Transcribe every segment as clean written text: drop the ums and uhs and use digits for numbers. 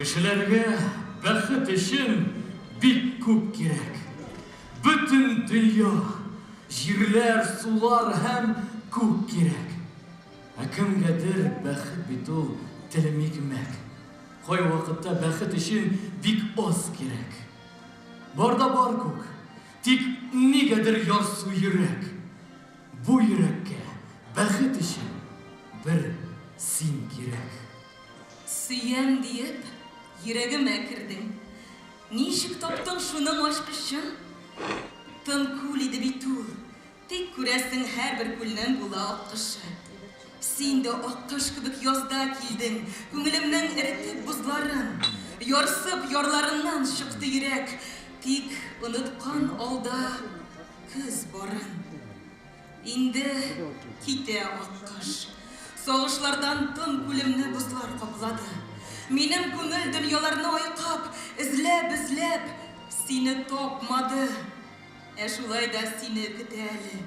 Кешеләргә бәхет өчен бик күп кирәк. Бөтен дөнья, җирләр, сулар һәм күк кирәк. Ә кемгәдер бәхет бит ул телем икмәк. Кайвакытта бәхет өчен бик аз кирәк. Бар да бар күк, тик нигәдер ярсу йөрәк. Бу йөрәккә бәхет өчен бер син кирәк. Сөям диеп, йөрәгемә кердең. Ничек таптың шуның ачкычын? Тын күл иде бит ул. Тик, күрәсең, һәрбер күлнең була аккошы. Син дә аккош кебек язда килдең, Күңелемнең эретеп бозларын. Ярсып ярларыннан чыкты йөрәк, Тик оныткан алда көз барын. Инде китә аккош. Сагышлардан тын күлемне бозлар каплады. Минем күңел дөньяларны айкап, эзләп-эзләп, сине тапмады. Ә шулай да сине көтә әле.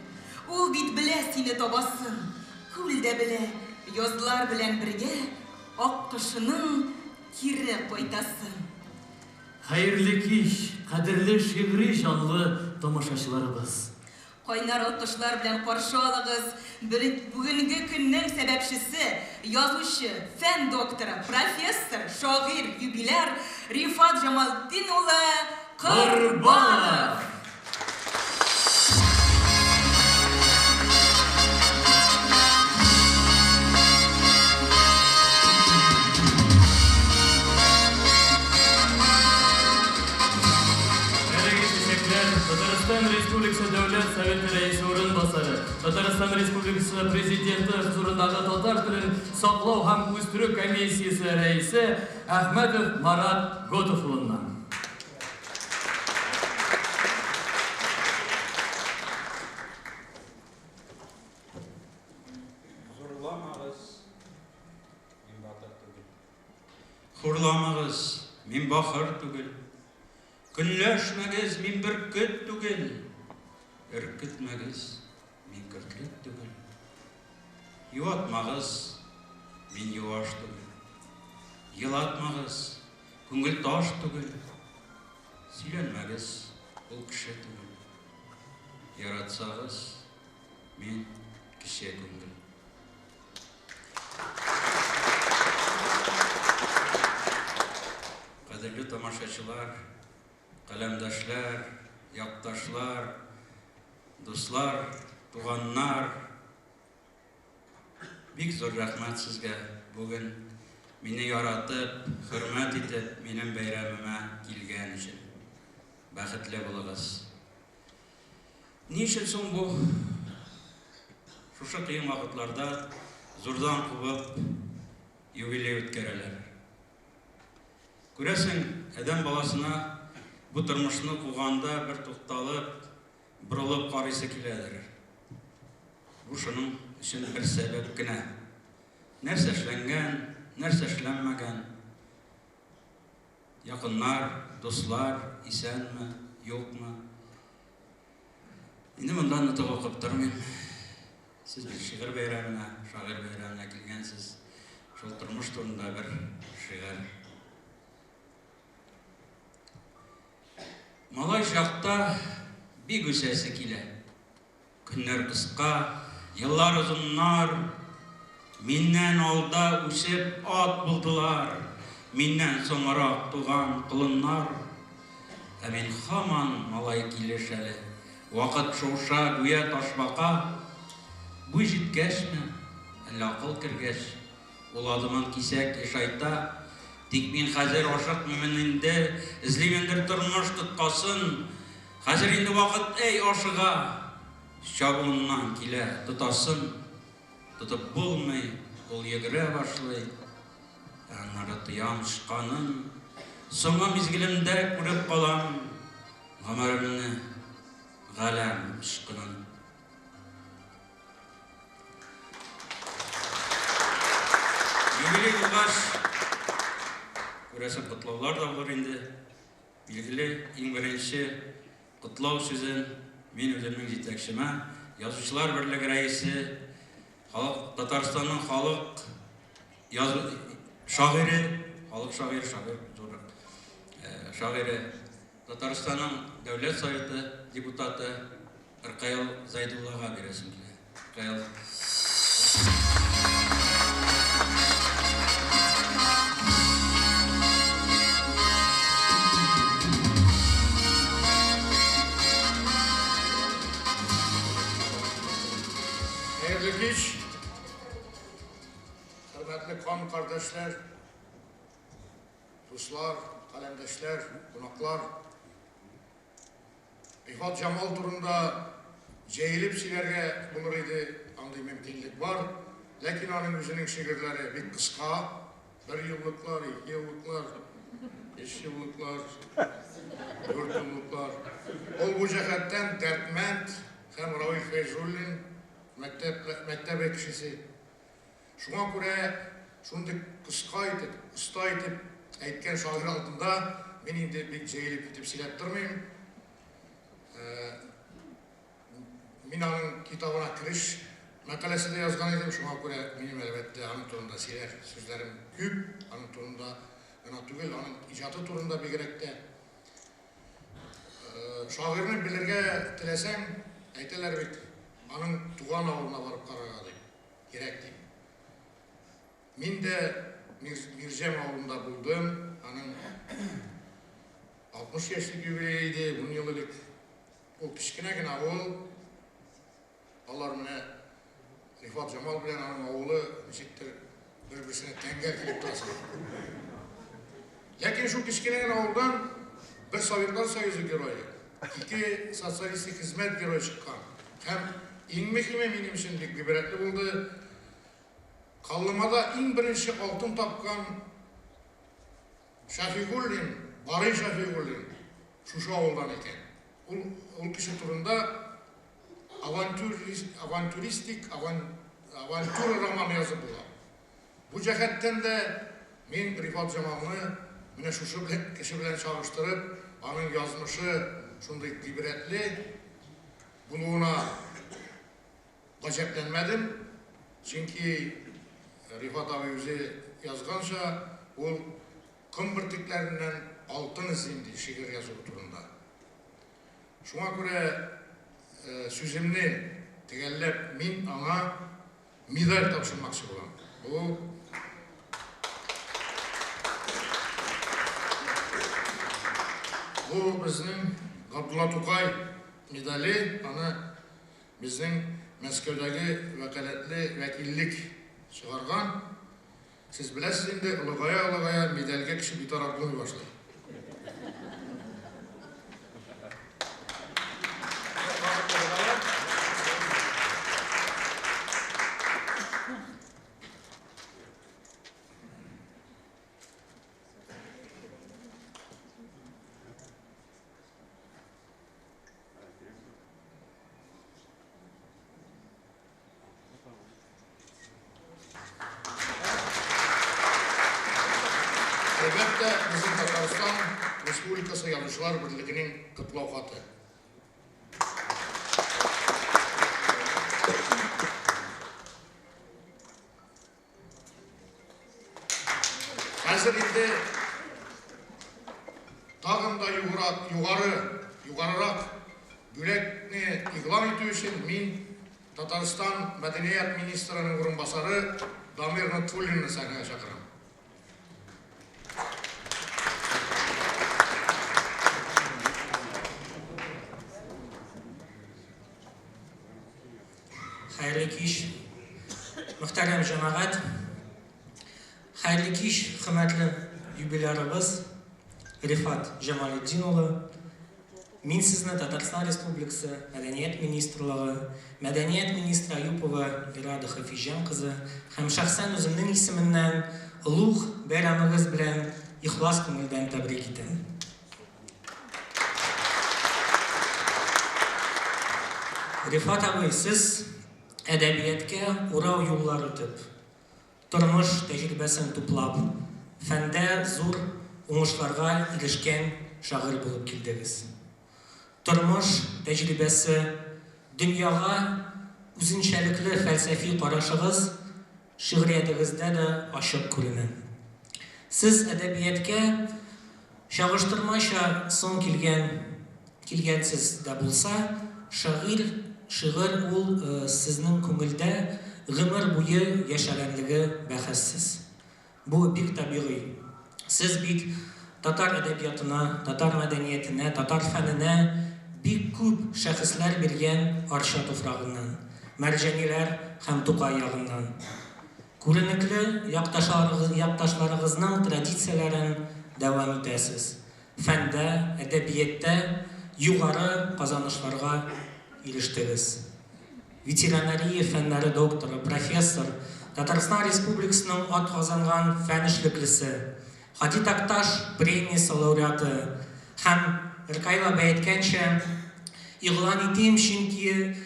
Ул бит белә сине табасын. Күл дә белә, язлар белән бергә аккошының кире кайтасын. Хәерле кич, кадерле шигъри җанлы тамашачыларыбыз! Кайнар алкышлар белән каршы алыгыз, бүгенге көннең сәбәпчесе, язучы, фән докторы, профессор, шагыйрь, юбиляр Рифат Җамалтдин улы Корбанов! Әлеге чәчәкләр Татарстан Республикасы Дәүләт Советы Рәисе урынбасары, Татарстан Республикасы Президенты хозурындагы татар телен саклау һәм үстерү комиссиясе рәисе Әхмәтов Марат Готов улыннан. Зурламагыз, мин батыр түгел. Хурламагыз, мин бахыр түгел. Көнләшмәгез, мин бөркет түгел. Өркетмәгез, мин көртлек түгел. Юатмагыз, мин юаш түгел. Елатмагыз, күңел таш түгел. Сөйләнмәгез, ул кеше түгел. Яратсагыз, мин кече күңел. Кадерле тамашачылар, каләмдәшләр, якташлар, дуслар, туганнар, бик зур рәхмәт сезгә бүген мине яратып, хөрмәт итеп, минем бәйрәмемә килгән өчен. Бәхетле булыгыз. Ни өчен соң бу шушы кыен вакытларда зурдан кубып юбилей үткәрәләр? Күрәсең, адәм баласына бу тормышны куганда бер тукталып, борылып карыйсы киләдер. Бу шуның өчен бер сәбәп кенә. Нәрсә эшләнгән, нәрсә эшләнмәгән? Якыннар, дуслар исәнме, юкмы? Инде монда нотык укып тормыйм. Сез бит шигырь бәйрәменә, шагыйрь бәйрәменә килгәнсез. Шул тормыш турында бер шигырь. Малай чакта бик үсәсе килә. Көннәр кыска, еллар озыннар, Миннән алда үсеп ат булдылар, Миннән соңрак туган колыннар. Ә мин һаман малай килеш әле, Вакыт шуыша гүя ташбака. Буй җиткәчме, әллә акыл кергәч, Ул адымын кисәк ешайта. Тик мин хәзер ашыкмыймын инде, Эзлимендер тормыш тоткасын. Хәзер инде вакыт, әй, ашыга, Чабуыннан килә, тотасын. Тотып булмый, ул йөгерә башлый. Ә аннары тоям очканын. Соңгы мизгелемдә күреп калам Гомеремне, галәм очкынын. Юбилей булгач, күрәсең, котлаулар да булыр инде. Билгеле, иң беренче котлау сүзен мин үземнең җитәкчемә, Язучылар берлеге рәисе, халык, Татарстанның халык язу, шагыйре халык шагыйре, шагыйрь зуррак шагыйре, Татарстанның Дәүләт Советы депутаты Ркаил Зайдуллага бирәсем килә. Ркаил. Хәерле кич, хөрмәтле кан кардәшләр, дуслар, каләмдәшләр, кунаклар. Рифат Җамал турында җәелеп сөйләргә булыр иде, андый мөмкинлек бар. Ләкин аның үзенең шигырьләре бик кыска. Бер еллыклар, ике еллыклар, өч еллыклар, дүрт еллыклар. Ул бу җәһәттән Дәрдмәнд һәм Равил Фәйзуллин мәктәп, мәктәбе кешесе. Шуңа күрә шундый кыска итеп, оста итеп әйткән шагыйрь алдында мин инде бик җәелеп китеп сөйләп тормыйм. Мин аның китабына кереш мәкаләсе дә язган идем, шуңа күрә минем, әлбәттә, аның турында сөйләр сүзләрем күп, аның турында гына түгел, аның иҗаты турында бигрәк тә. Шагыйрьне белергә теләсәң, әйтәләр бит, аның туган авылына барып карарга дип, кирәк дип. Мин дә Мирҗәм авылында булдым, аның 60 яшьлек юбилее иде, 10 ел элек. Ул кечкенә генә авыл. Алар менә Рифат Җамал белән аның авылы ничектер бер-берсенә тәңгәл килеп тора сыман. Ләкин шул кечкенә генә авылдан бер Советлар Союзы герое, ике социалистик хезмәт герое чыккан. Һәм иң мөһиме минем өчен бик гыйбрәтле булды. Каллымада иң беренче алтын тапкан Шәфигуллин, Барый Шәфигуллин шушы авылдан икән. Ул, ул кеше турында авантюрист, авантюристик, аван, авантюра романы язып була. Бу җәһәттән дә мин Рифат Җамалны менә шушы белән, кеше белән чагыштырып, аның язмышы шундый гыйбрәтле булуына Гаҗәпләнмәдем, чөнки Рифат абый үзе язганча, ул ком бөртекләреннән алтын эзлим ди шигырь язуы турында. Шуңа күрә сүземне төгәлләп мин аңа медаль тапшырмакчы булам. Бу Бу безнең Габдулла Тукай медале, аны Безнең Мәскәүдәге вәкаләтле вәкиллек чыгарган. Сез беләсез инде, олыгая-олыгая медальгә кеше битараф булмый башлый. Әлбәттә, безнең Татарстан Республикасы Язучылар берлегенең котлау хаты. Хәзер инде тагын да югырак, югары, югарырак бүләкне игълан итү өчен мин Татарстан мәдәният министрының урынбасары Дамир Нотфуллинны сәхнәгә чакырам. Хәерле кич, мөхтәрәм җәмәгать. Хәерле кич, хөрмәтле юбилярыбыз Рифат Җамалетдин улы. Мин сезне Татарстан Республикасы Мәдәният министрлыгы, мәдәният министры Аюпова Ирада Хафизҗан кызы һәм шәхсән үземнең исеменнән олуг бәйрәмегез белән ихлас күңелдән тәбрик итәм. Рифат абый, сез әдәбияткә урау юллар үтеп, тормыш тәҗрибәсен туплап, фәндә зур уңышларга ирешкән шагыйрь булып килдегез. Тормыш тәҗрибәсе, дөньяга үзенчәлекле фәлсәфи карашыгыз шигъриятегездә дә ачык күренә. Сез әдәбиятка чагыштырмача соң килгән килгәнсез дә булса, шагыйрь, шигырь ул сезнең күңелдә гомер буе яшәгәнлеге бәхәссез. Бу бик табигый. Сез бит татар әдәбиятына, татар мәдәниятенә, татар фәненә бик күп шәхесләр биргән Арча туфрагыннан, Мәрҗаниләр һәм Тукай ягыннан. Күренекле якташларыгызның традицияләрен дәвам итәсез. Фәндә, әдәбиятта югары казанышларга ирештегез. Ветеринария фәннәре докторы, профессор, Татарстан Республикасының атказанган фән эшлеклесе, Һади Такташ премиясе лауреаты һәм Ркаил абый әйткәнчә, игълан итим, чөнки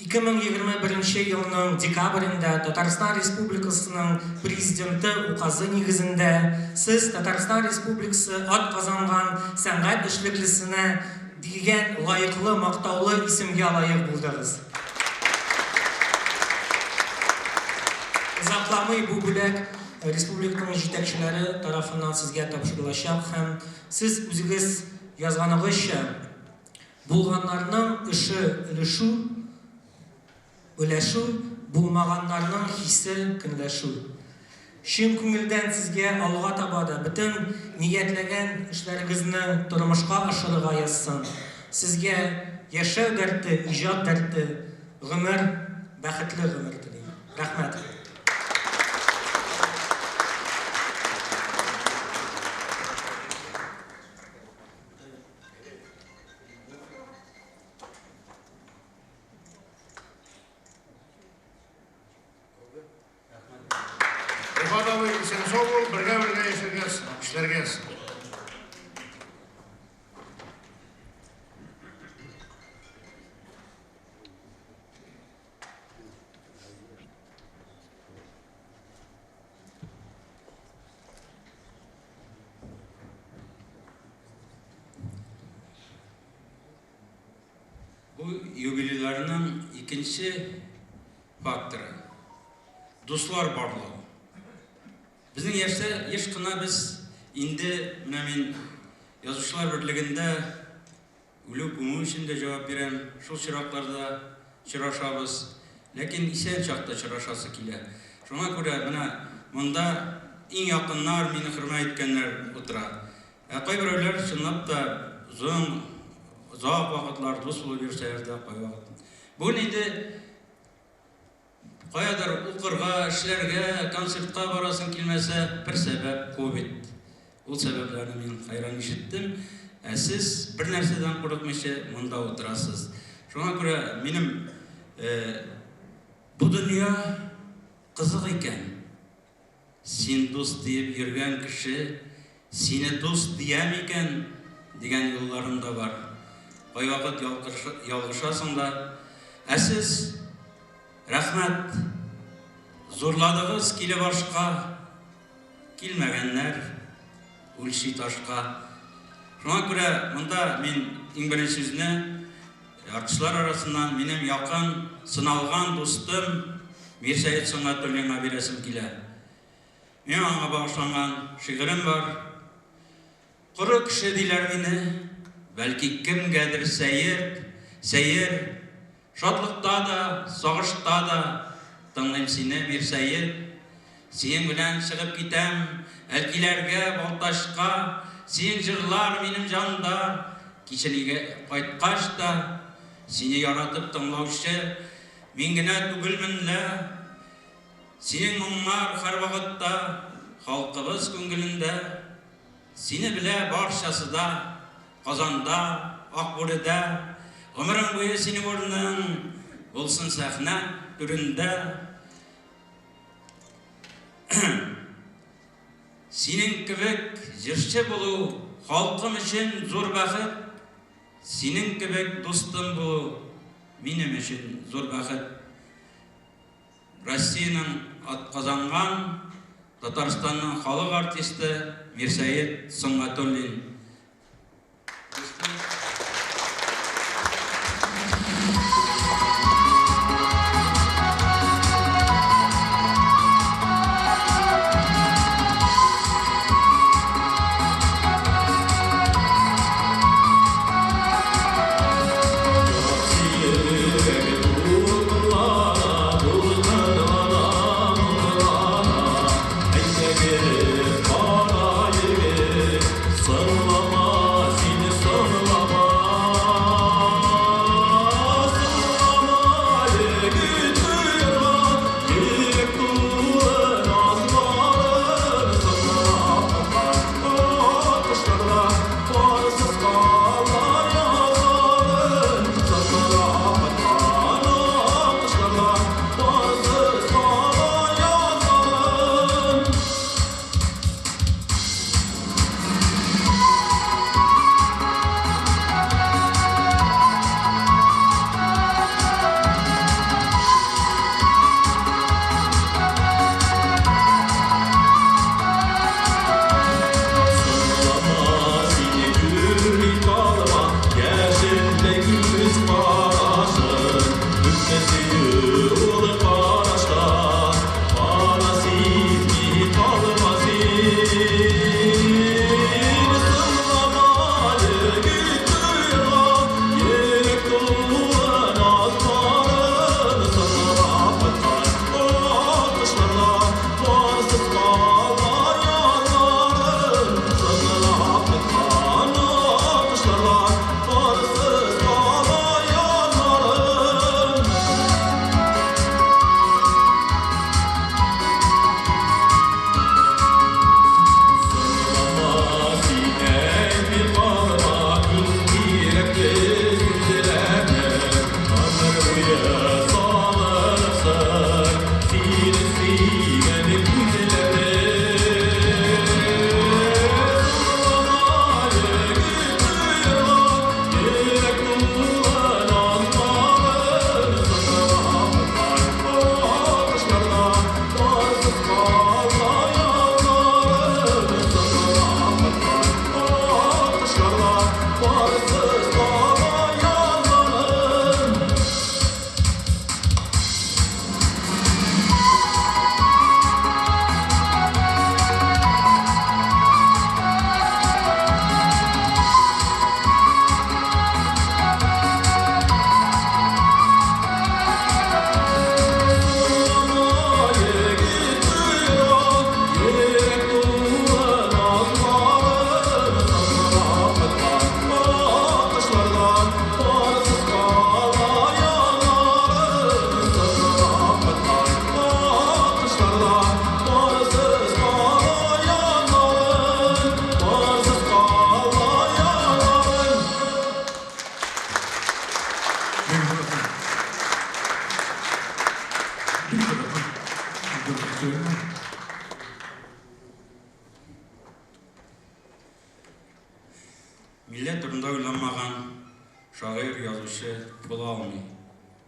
2021 елның декабрендә Татарстан Республикасының Президенты указы нигезендә сез Татарстан Республикасы атказанган сәнгать эшлеклесенә дигән лаеклы, мактаулы исемгә лаек булдыгыз. Озакламый бу бүләк республиканың җитәкчеләре тарафыннан сезгә тапшырылачак һәм сез үзегез язганыгызча, булганнарның эше өлешү, өләшү, булмаганнарның хисе көнләшү. Чын күңелдән сезгә алга таба да бөтен ниятләгән эшләрегезне тормышка ашырырга язсын. Сезгә яшәү дәрте, иҗат дәрте, гомер, бәхетле гомер телим. Рәхмәт. Рифат абый, исән-сау бул, бергә-бергә яшәргә, эшләргә язсын. Бу юбилейларның икенче факторы дуслар барлау. Безнең яшьтә еш кына без инде менә мин язучылар берлегендә үлү күмү өчен дә җавап бирәм. Шул чиракларда очрашабыз. Ләкин исән чакта очрашасы килә. Шуңа күрә менә монда иң якыннар, мине хөрмәт иткәннәр утыра. Ә кайберәүләр чынлап та озын, озак вакытлар дус булып йөрсәләр дә, кайвакыт. Бүген инде каядыр укырга, эшләргә, концертка барасың килмәсә, бер сәбәп ковид. Ул сәбәпләрне мин хәйран ишеттем. Ә сез бер нәрсәдән курыкмыйча монда утырасыз. Шуңа күрә минем бу дөнья кызык икән. Син дус диеп йөргән кеше сине дус дия микән дигән юлларым да бар. Кайвакыт ялгышасың да. Ә сез, рәхмәт, зурладыгыз килеп ашка, килмәгәннәр үлчи ташка. Шуңа күрә монда мин иң беренче сүзне артистлар арасыннан минем якын, сыналган дустым Мирсәет Сөнгатуллинга бирәсем килә. Мин аңа багышланган шигырем бар. Коры кеше диләр мине, бәлки кемгәдер сәер, сәер. Шатлыкта да, сагышта да тыңлыйм сине, Мирсәет. Синең белән чыгып китәм Әлкиләргә, Балтачка. Синең җырлар минем җанда, кичен өйгә кайткач та. Сине яратып тыңлаучы мин генә түгелмен лә. Синең моңнар һәрвакытта халкыбыз күңелендә. Сине белә барчасы да, Казанда, Акбүредә. Гомерең буе синең урының булсын сәхнә түрендә. Синең кебек җырчы булу халкым өчен зур бәхет. Синең кебек дустым булу минем өчен зур бәхет. Россиянең атказанган, Татарстанның халык артисты Мирсәет Сөнгатуллин. Милләт турында уйланмаган шагыйрь, язучы була алмый.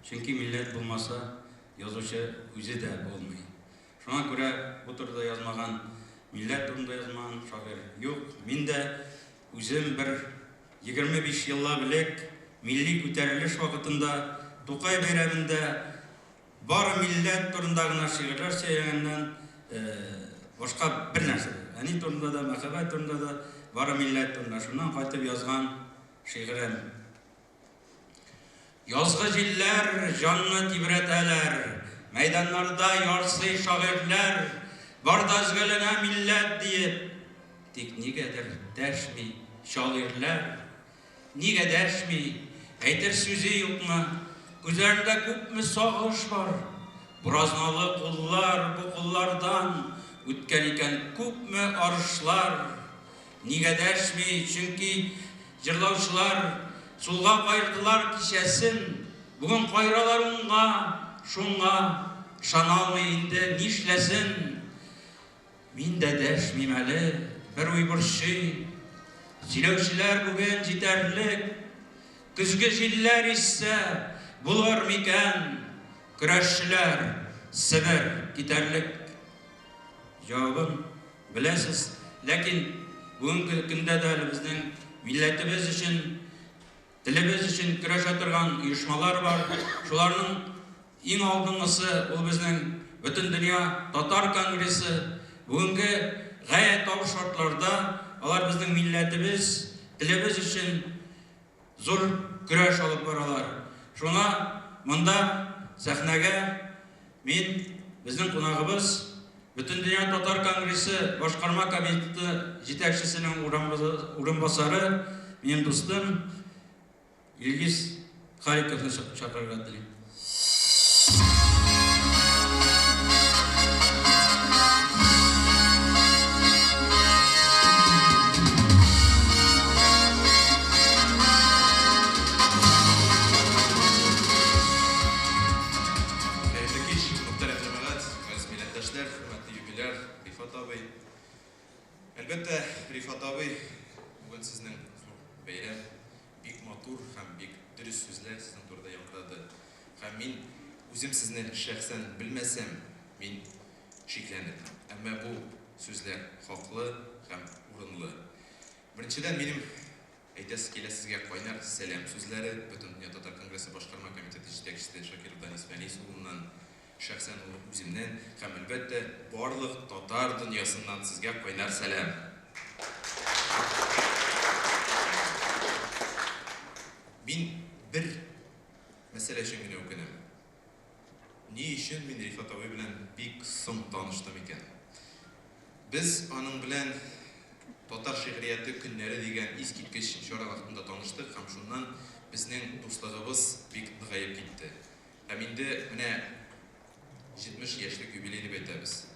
Чөнки милләт булмаса, язучы үзе дә булмый. Шуңа күрә бу турыда язмаган, милләт турында язмаган шагыйрь юк. Мин дә үзем бер 25 еллап элек милли күтәрелеш вакытында Тукай бәйрәмендә бары милләт турында гына шигырьләр сөйләгәннән башка бер нәрсә. Әни турында да, мәхәббәт турында да, бары милләт турында. Шуннан кайтып язган шигырем. Язгы җилләр җанны тибрәтәләр, мәйданнарда ярсый шагыйрьләр, бар да өзгәләнә милләт диеп. Тик нигәдер дәшми чал ирләр, нигә дәшми, әйтер сүзе юкмы? Күзләрендә күпме сагыш бар. Буразналы куллар, бу куллардан үткән икән күпме арышлар. Нигә дәшми, чөнки җырлаучылар сулга каердылар кичәсен, бүген каералар уңга, шуңа ышана алмый инде нишләсен. Мин дә дәшмим әле, бер уй борчый. Сөйләүчеләр бүген җитәрлек. Көзге җилләр иссә, булыр микән көрәшчеләр Себер китәрлек? Җавабын беләсез, ләкин бүгенге көндә дә әле безнең милләтебез өчен, телебез өчен көрәшә торган оешмалар бар. Шуларның иң алдынгысы ул безнең Бөтендөнья татар конгрессы. Бүгенге гаять авыр шартларда алар безнең милләтебез, телебез өчен зур көрәш алып баралар. Шуңа монда сәхнәгә мин безнең кунагыбыз Бөтендөнья татар конгрессы башкарма комитеты җитәкчесенең урынбасары, минем дустым Илгиз Халиковны чакырырга телим. Хәерле кич, мөхтәрәм җәмәгать, газиз милләттәшләр, хөрмәтле юбиляр Рифат абый. Әлбәттә, Рифат абый, бүген сезнең зур бәйрәм, бик матур һәм бик дөрес сүзләр сезнең турыда яңгырады. Һәм мин үзем сезне шәхсән белмәсәм, мин шикләнермен. Әмма бу сүзләр хаклы һәм урынлы. Беренчедән, минем әйтәсе килә сезгә кайнар сәлам сүзләре Бөтендөнья татар конгрессы башкарма комитеты җитәкчесе Шакиров Данис Фәнис улыннан, шәхсән ул үземнән һәм, әлбәттә, барлык татар дөньясыннан сезгә кайнар сәлам. Мин бер мәсьәлә өчен генә үкенәм. Ни өчен мин Рифат абый белән бик соң таныштым икән? Без аның белән Татар шигърияте көннәре дигән искиткеч чара вакытында таныштык һәм шуннан безнең дуслыгыбыз бик ныгаеп китте. Һәм инде менә 70 яшьлек юбилей дип әйтәбез.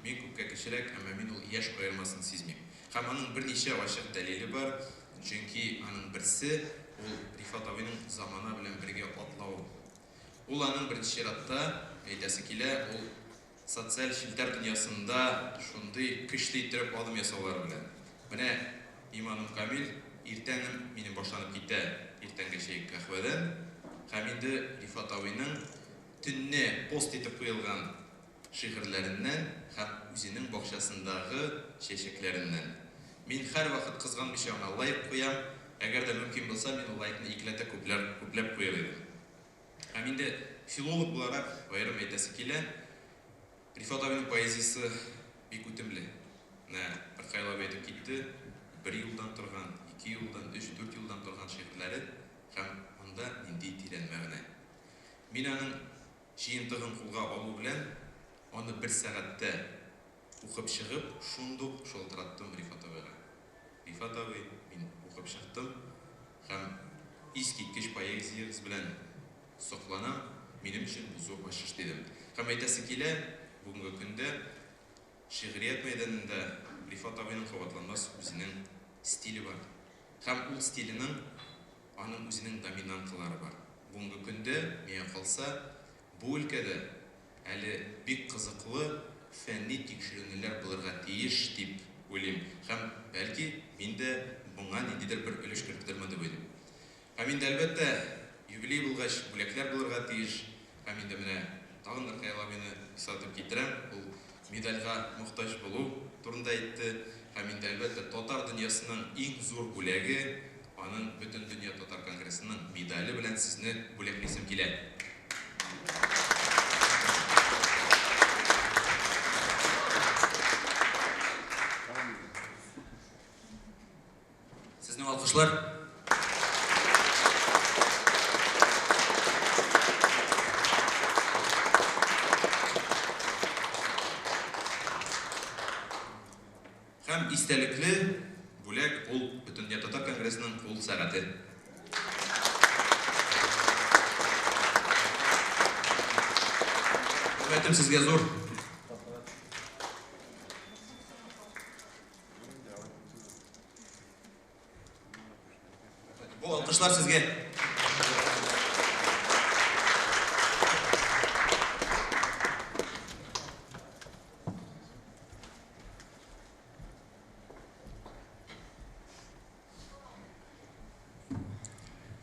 Мин күпкә кечерәк, әмма мин ул яшь аермасын сизмим. Һәм аның берничә ачык дәлиле бар, чөнки аның берсе, ул Рифат абыйның замана белән бергә атлавы. Ул аның беренче чиратта, әйтәсе килә, ул социаль челтәр дөньясында шундый көчле иттереп адым ясаулары белән. Менә иманым камил, иртәнем минем башланып китә иртәнге чәй каһвәдән. Һәм инде Рифат абыйның төнне пост итеп куелган шигырьләреннән һәм үзенең бакчасындагы чәчәкләреннән. Мин һәрвакыт кызганмыйча аңа лайк куям, әгәр дә мөмкин булса, мин ул лайкны икеләтә күпләр, күпләп куяр идем. Һәм инде филолог буларак аерым әйтәсе килә, Рифат абыйның поэзиясе бик үтемле. Менә Ркаил абый әйтеп китте, бер юлдан торган, ике юлдан, өч, дүрт юлдан торган шигырьләре һәм анда нинди тирән мәгънә. Мин аның җыентыгын кулга алу белән, аны бер сәгатьтә укып чыгып, шундук шалтыраттым Рифат абыйга. Рифат абый, мин укып чыктым һәм искиткеч поэзиягез белән сокланам, минем өчен бу зур ачыш, дидем. Һәм әйтәсе килә, бүгенге көндә шигърият мәйданында Рифат абыйның кабатланмас үзенең стиле бар. Һәм ул стиленең аның үзенең доминанталары бар. Бүгенге көндә, миңа калса, бу өлкәдә әле бик кызыклы фәнни тикшеренүләр булырга тиеш дип. уйлыйм. Һәм, бәлки, мин дә моңа ниндидер бер өлеш кертермен дип уйлыйм. Һәм инде, әлбәттә, юбилей булгач, бүләкләр булырга тиеш. Һәм инде менә тагын Ркаил абыйны исатып китерәм. Ул медальгә мохтаҗ булу турында әйтте. Һәм инде, әлбәттә, татар дөньясының иң зур бүләге, аның Бөтендөнья татар конгрессының медале белән сезне бүләклисем килә. Сезнең алкышлар. Һәм истәлекле бүләк ул Бөтендөнья татар конгрессының кул сәгате. Хөрмәтем сезгә зур. Бу алкышлар сезгә.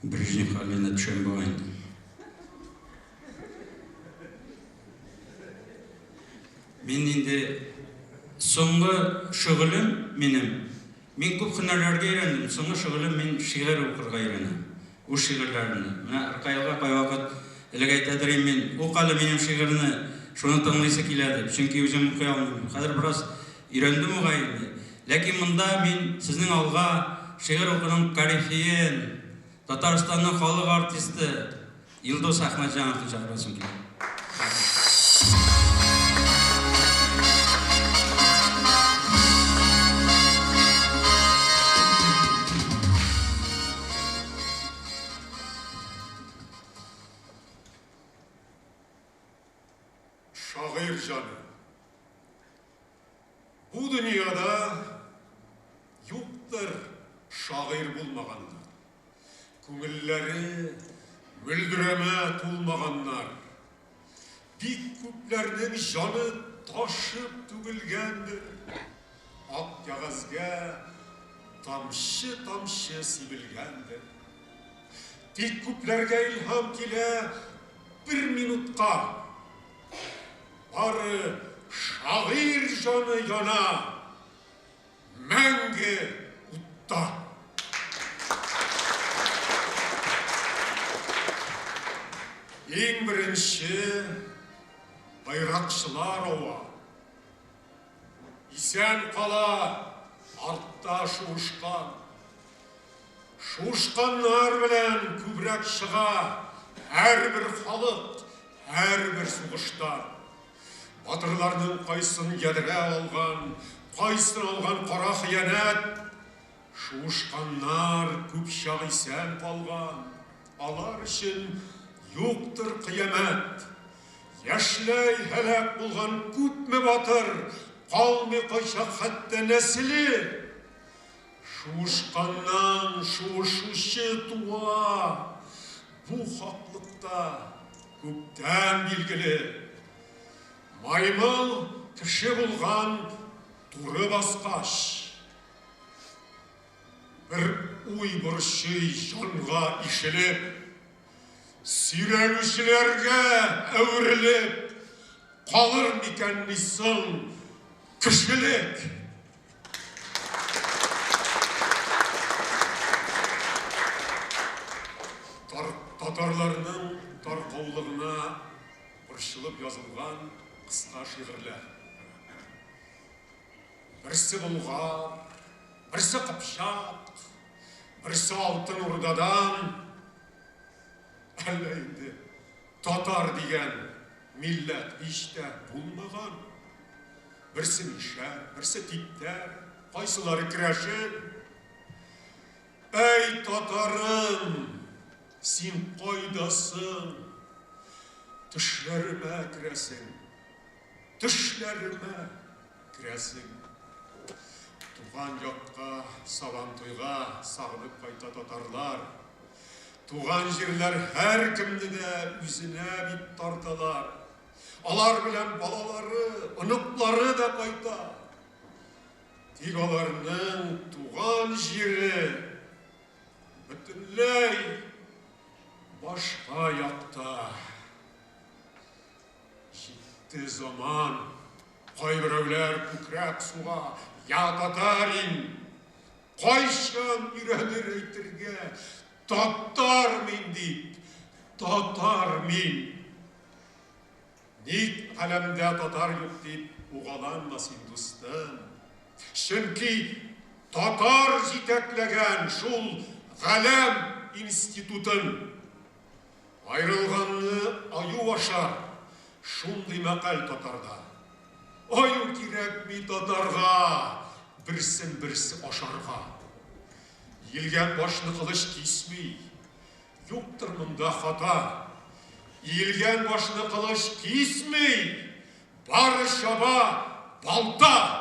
Брежнев хәленә төшәм бугай инде. Мин инде соңгы шөгылем минем, мин күп һөнәрләргә өйрәндем, соңгы шөгылем мин шигырь укырга өйрәнәм. Үз шигырьләремне. Менә Ркаилга кайвакыт элек әйтәдер идем мин, ук әле минем шигырьне, шуны тыңлыйсы килә дип, чөнки үзем укый алмыйм. Хәзер бераз өйрәндем бугай инде. Ләкин монда мин сезнең алга шигырь укуның корифеен, Татарстанның халык артисты Илдус Әхмәтҗановны чакырасым килә. Шагыйрь җаны. Бу дөньяда юктыр шагыйрь булмаганнар. Күңелләре мөлдерәмә тулмаганнар. Бик күпләрнең җаны ташып түгелгәндер. Ак кәгазьгә тамчы-тамчы сибелгәндер. Тик күпләргә илһам килә бер минутка. Бары шагыйрь җаны яна мәңге утта. Иң беренче байракчылар ава. Исән кала артта шуышкан. Шуышканнар белән күбрәк чыга һәрбер халык, һәрбер сугышта. Батырларның кайсын ядрә алган, кайсын алган кара хыянәт. Шуышканнар күп чак исән калган, алар өчен юктыр кыямәт. Яшьләй һәлак булган күпме батыр, калмый кайчак хәтта нәселе. Шуышканнан шуышучы туа, бу хаклыкта күптән билгеле. Маймыл кеше булган туры баскач, бер уй борчый җанга ишелеп, сөйрәлүчеләргә әверелеп калыр микәнни соң кешелек? Татарларның таркаулыгына борчылып язылган кыска шигырьләр. Берсе болгар, берсе кыпчак, берсе Алтын Урдадан, әллә инде татар дигән милләт һич тә булмаган. Берсе мишәр, берсе типтәр, кайсылары керәшен. Әй, татарым, син кайдасың? Төшләремә керәсең, төшләремә керәсең. Туган якка, Сабантуйга сагынып кайта татарлар. Туган җирләр һәркемне дә үзенә бит тарталар. Алар белән балалары, оныклары да кайта. Тик аларның туган җире бөтенләй башка якта. Җитте заман, кайберәүләр күкрәк суга, Я татарин! Кайчан өйрәнер әйтергә, татар мин дип, татар мин! Ник галәмдә татар юк дип угаланма син, дустым. Чөнки татар җитәкләгән шул галәм институтын. Аерылганны аю ашар, шундый мәкаль татарда. Аю кирәкми татарга, берсен берсе ашарга. Иелгән башны кылыч кисми, юктыр монда хата. Иелгән башны кылыч кисми, бары чаба балта.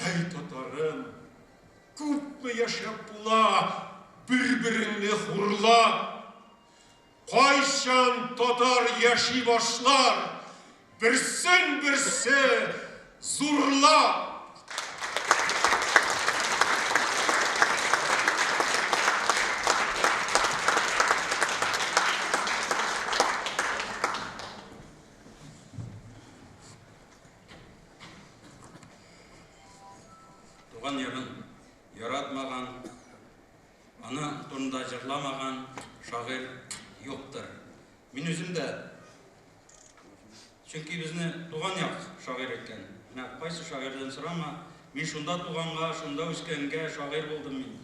Әй, татарым, күпме яшәп була бер-береңне хурлап? Кайчан татар яши башлар, берсен-берсе зурлап? Туган ягын яратмаган, аны турында җырламаган шагыйрь юктыр. Мин үзем дә, чөнки безне туган як шагыйрь иткән. Менә кайсы шагыйрьдән сорама, мин шунда туганга, шунда үскәнгә шагыйрь булдым мин.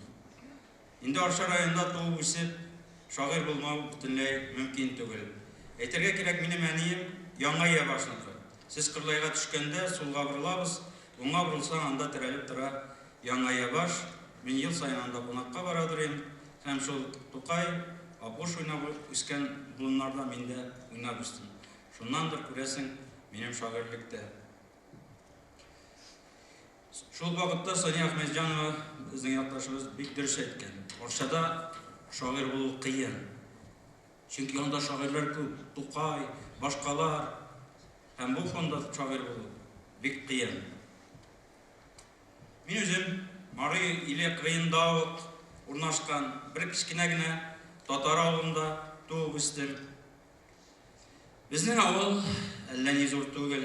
Инде Арча районында туып үсеп, шагыйрь булмау бөтенләй мөмкин түгел. Әйтергә кирәк, минем әнием Яңа Иябашныкы. Сез Кырлайга төшкәндә сулга борылабыз, уңга борылсаң, анда терәлеп тора Яңа Иябаш. Мин ел саен анда кунакка бара дурыйм. Һәм шул Тукай, Апуш уйнап үскән болыннарда мин дә уйнап үстем. Шуннандыр, күрәсең, минем шагыйрьлек тә. Шул ук вакытта Сания Әхмәтҗанова, безнең якташыбыз, бик дөрес әйткән. Арчада шагыйрь булу кыен. Чөнки анда шагыйрьләр күп, Тукай, башкалар. Һәм бу фонда шагыйрь булу бик кыен. Мин үзем Мари иле кырыенда ук урнашкан бер кечкенә генә татар авылында туып үстем. Безнең авыл әллә ни зур түгел.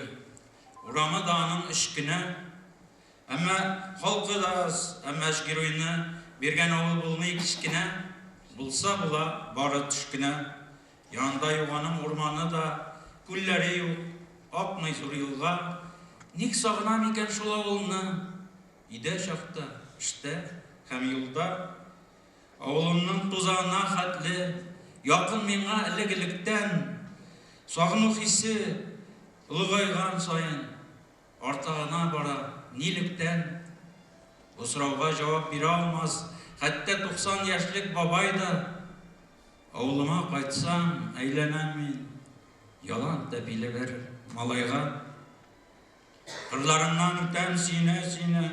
Урамы да аның өч кенә. Әмма халкы да аз, әмма өч геройны биргән авыл булмый кечкенә. Булса була, бары төш кенә. Янында юк аның урманы да, күлләре юк, акмый зур елга. Ник сагынам икән шул авылны? Өйдә чакта, эштә һәм юлда. Авылымның тузанына хәтле якын миңа элек-электән. Сагыну хисе олыгайган саен арта гына бара. Нилектән? Бу сорауга җавап бирә алмас хәтта 90 яшьлек бабай да. Авылыма кайтсам, әйләнәм мин ялан тәпиле бер малайга. Кырларыңнан үтәм сөенә-сөенә,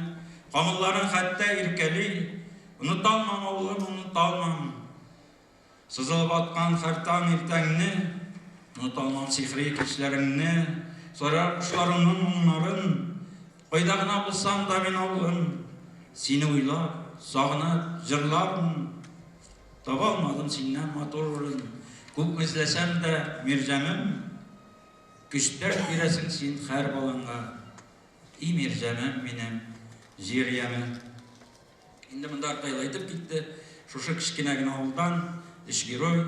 Камылларың хәтта иркәли. Оныталмам, авылым, оныталмам. Сызылып аткан һәр таң иртәңне, Оныталмам сихри кичләреңне, Сайрар кошларыңның моңнарын. Кайда гына булсам да мин, авылым, Сине уйлап, сагынып җырлармын. Таба алмадым синнән матур урын, Күпме эзләсәм дә, Мирзәмем. Көч-дәрт бирәсең син һәр балаңа, И Мирзәмем минем, җир яме. Инде монда Аркайлы әйтеп китте, шушы кечкенә генә авылдан өч герой,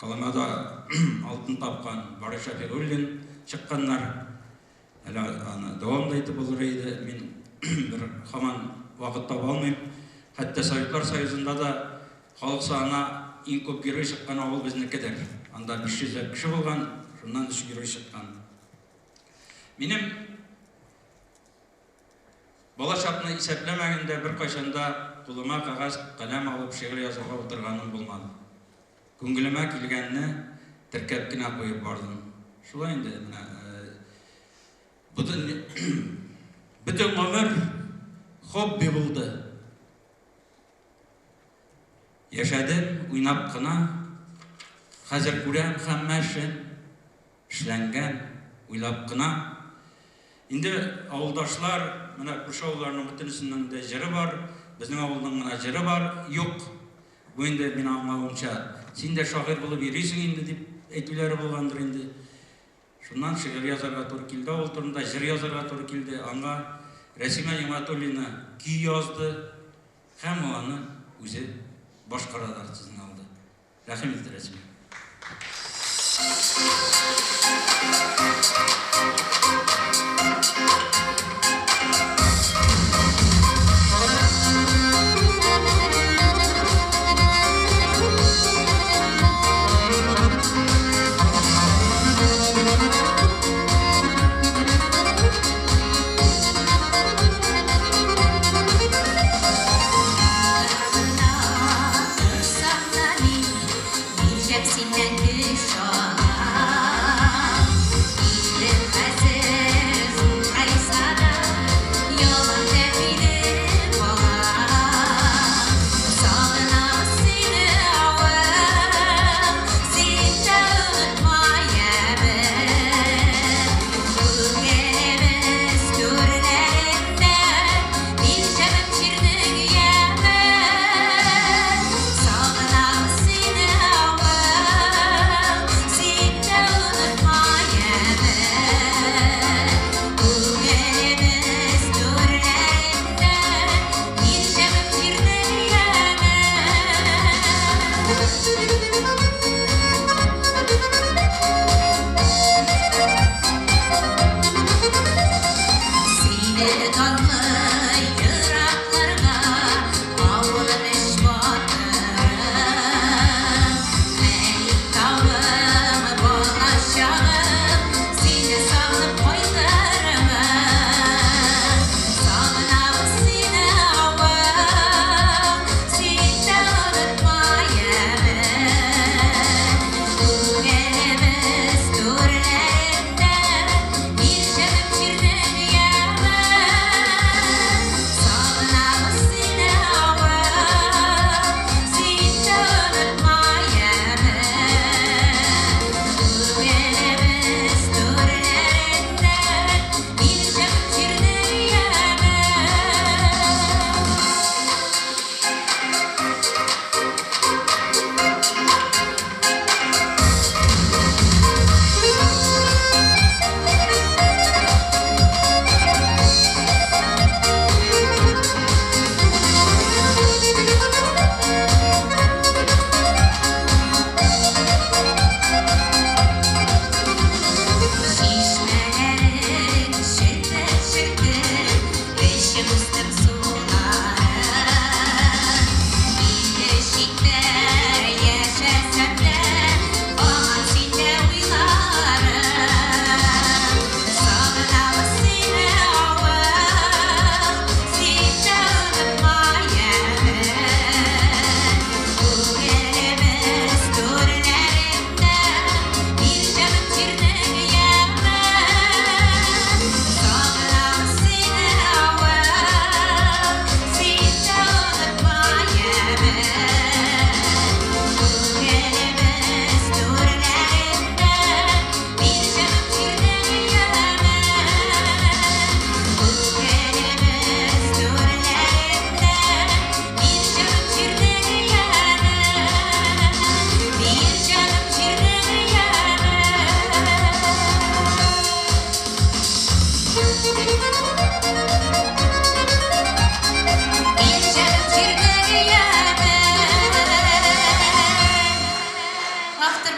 Колымада алтын тапкан Барый Шәфигуллин чыкканнар. Әле аны дәвам да итеп булыр иде, мин бер һаман вакыт таба алмыйм. Хәтта Советлар Союзында да халык санына иң күп герой чыккан авыл безнекедер. Анда 500 ләп кеше булган, шуннан өч герой чыккан. Минем балачакны исәпләмәгәндә беркайчан да кулыма кәгазь, каләм алып шигырь язырга утырганым булмады. Күңелемә килгәнне теркәп кенә куеп бардым. Шулай инде, менә бөтен бөтен гомер хобби булды. Яшәдем уйнап кына. Хәзер күрәм һәммә эшем эшләнгән уйлап кына. Инде авылдашлар, менә күрше авылларның бөтенесенең дә җыры бар, безнең авылның гына җыры бар, юк. Бу инде мин аңлавымча, син дә шагыйрь булып йөрисең инде дип әйтүләре булгандыр инде. Шуннан шигырь язарга туры килде авыл турында, җыр язарга туры килде. Аңа Рәсимә Нигъмәтуллина көй язды һәм ул аны үзе башкара да сезнең алда. Рәхим ит, Рәсимә.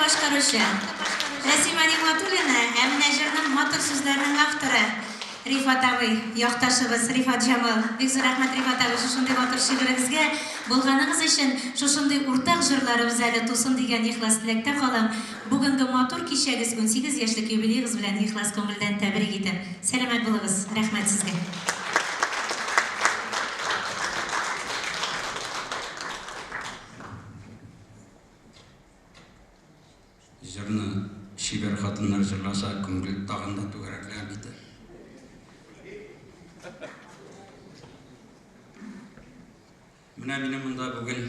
Башкаручы Рәсимә Нигъмәтуллина, ә менә җырның матур сүзләренең авторы Рифат абый, якташыбыз Рифат Җамал. Бик зур рәхмәт, Рифат абый, шушындый матур шигырегезгә булганыгыз өчен, шушындый уртак җырларыбыз әле тусын дигән ихлас теләктә калам. Бүгенге матур кичәгез, 18 яшьлек юбилеегыз белән ихлас күңелдән тәбрик итәм. Сәламәт булыгыз, рәхмәт сезгә. Җырны чибәр хатыннар җырласа, күңел тагын да түгәрәкләнеп китә. Менә мине монда бүген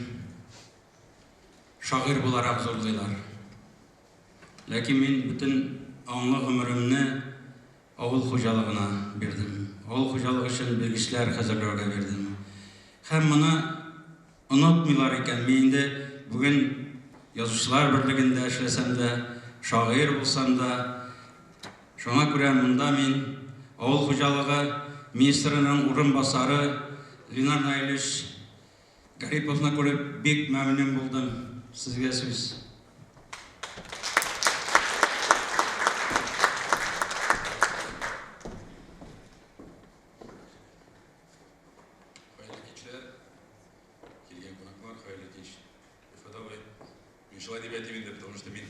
шагыйрь буларак зурлыйлар. Ләкин мин бөтен аңлы гомеремне авыл хуҗалыгына бирдем. Авыл хуҗалыгы өчен белгечләр хәзерләүгә бирдем. Һәм моны онытмыйлар икән. Мин инде бүген Язучылар берлегендә эшләсәм дә, шагыйрь булсам да, шуңа күрә монда мин авыл хуҗалыгы министрының урынбасары Ленар Наилевич Гариповны күреп бик мәмнүн булдым. Сезгә сүз. Хәерле кичләр, килгән кунаклар, хәерле кич. Рифат абый, мин шулай дип әйтим инде, потому что мин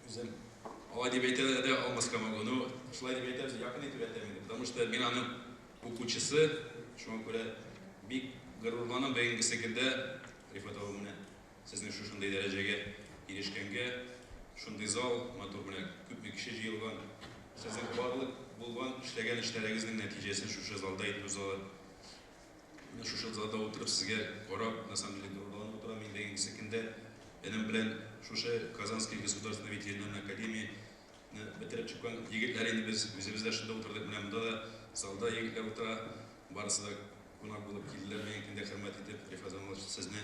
үзем алай дип әйтә дә алмаска могу. Ну, шулай дип әйтәбез, якын итеп әйтәм инде, потому что мин аның укучысы, шуңа күрә бик горурланам бүгенгесе көндә. Рифат абый, менә сезнең шушындый дәрәҗәгә ирешкәнгә, шундый зал, матур, менә күпме кеше җыелган. Сезнең барлык булган, эшләгән эшләрегезнең нәтиҗәсе шушы залда инде, залы. Менә шушы залда утырып, сезгә карап, на самом деле, горурланып утырам мин бүгенгесе көндә. Энем белән шушы Казанский государственный ветеринарный академия бетереп чыккан егетләр инде без, үзебез дә шунда утырдык. Менә монда да залда егетләр утыра. Барысы да кунак булып килделәр бүгенге көндә, хөрмәт итеп. Рифат Замалович, сезне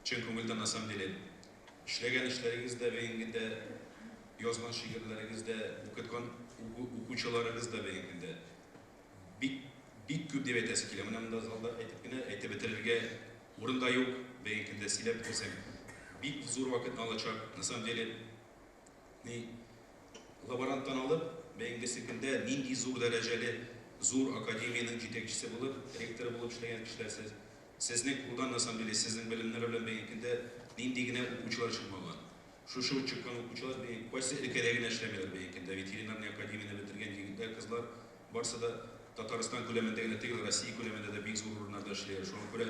чын күңелдән, на самом деле, эшләгән эшләрегез дә, бүгенге көндә язган шигырьләрегез дә, укыткан укучыларыгыз да бүгенге көндә бик бик күп дип әйтәсе килә. Менә монда залда әйтеп кенә әйтеп бетерергә урын да юк. Бүгенге көндә сөйләп бетерсәң, бик зур вакытны алачак. На самом деле, ни лаборанттан алып, бүгенгесе көндә нинди зур дәрәҗәле, зур академиянең җитәкчесе булып, ректоры булып эшләгән кешеләр сез. Сезнең кулдан, на самом деле, сезнең белемнәр белән бүгенге көндә нинди генә укучылар чыкмаган. Шушы чыккан укучылар бүген кайсы өлкәдә генә эшләмиләр бүгенге көндә. Ветеринарный академияне бетергән егетләр, кызлар барысы да Татарстан күләмендә генә түгел, Россия күләмендә дә бик зур урыннарда эшлиләр. Шуңа күрә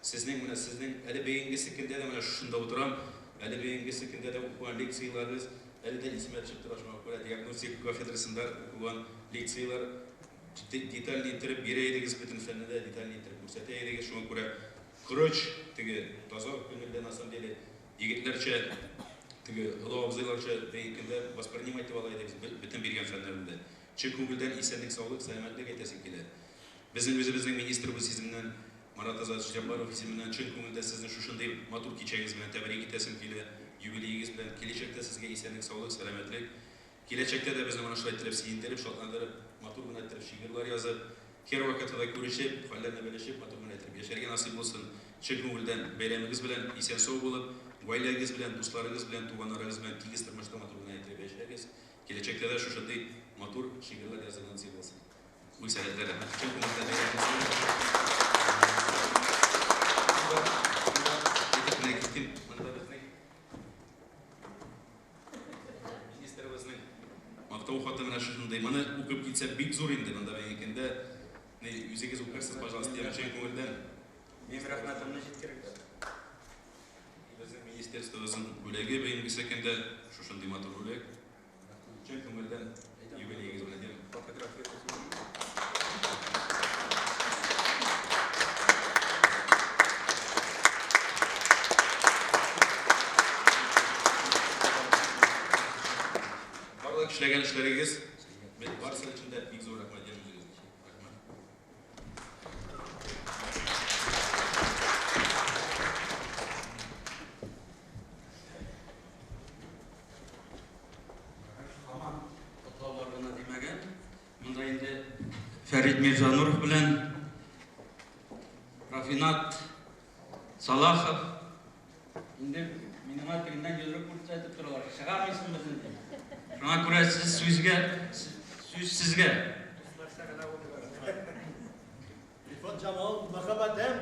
сезнең, менә сезнең әле бүгенгесе көндә дә, менә шушында утырам, әле бүгенгесе көндә дә укыган лекцияләрегез әле дә исемә төшеп тора. Шуңа күрә диагностика кафедрасында укыган лекцияләр детальный иттереп бирә идегез, бөтен фәнне дә детальный иттереп күрсәтә идегез. Шуңа күрә корыч, теге таза күңелдә, на самом деле, егетләрчә, теге олы абзыйларча бүгенге көндә воспринимать итеп ала идегез бөтен биргән фәннәрне дә. Чын күңелдән исәнлек, саулык, сәламәтлек әйтәсем килә. Безнең үзебезнең министрыбыз исеменнән, Марат Азатович Җаббаров исеменнән чын күңелдән сезне шушындый матур кичәгез белән тәбрик итәсем килә, юбилеегез белән. Киләчәктә сезгә исәнлек, саулык, сәламәтлек. Киләчәктә дә безне менә шулай иттереп сөендереп, шатландырып, матур гына иттереп шигырьләр язып, һәрвакытта да күрешеп, хәлләрне белешеп, матур гына иттереп яшәргә насыйп булсын. Чын күңелдән бәйрәмегез белән, исән-сау булып, гаиләгез белән, дусларыгыз белән, туганнарыгыз белән тигез тормышта матур гына иттереп яшәгез. Киләчәктә дә шушындый матур шигырьләр язарга насыйп булсын. Уй сәләтләр, рәхмәт. Чын күңелдән бәйрәмегез белән. Әйтеп кенә китим, монда безнең министрыбызның мактау хаты менә шушындый. Моны укып китсә бик зур инде монда бүгенге көндә. Үзегез укырсыз, пожалуйста, дигән чын күңелдән. Минем рәхмәтемне җиткерегез. Безнең министерствобызның бүләге бүгенгесе көндә шушындый матур бүләк. Чын күңелдән юбилеегез белән, дим. Фотография. Барлык эшләгән эшләрегез барысы өчен дә бик зур рәхмәт үзегезгә. Рәхмәт. Һаман котлаулар гына димәгән. Монда инде Фәрид Мирзануров белән Рафинат Салахов инде миңа тегеннән йодрык күрсәтеп торалар. Чыгармыйсың безне дип. Шуңа күрә сез сүзгә, сүз сезгә. Рифат Җамал, мәхәббәтем.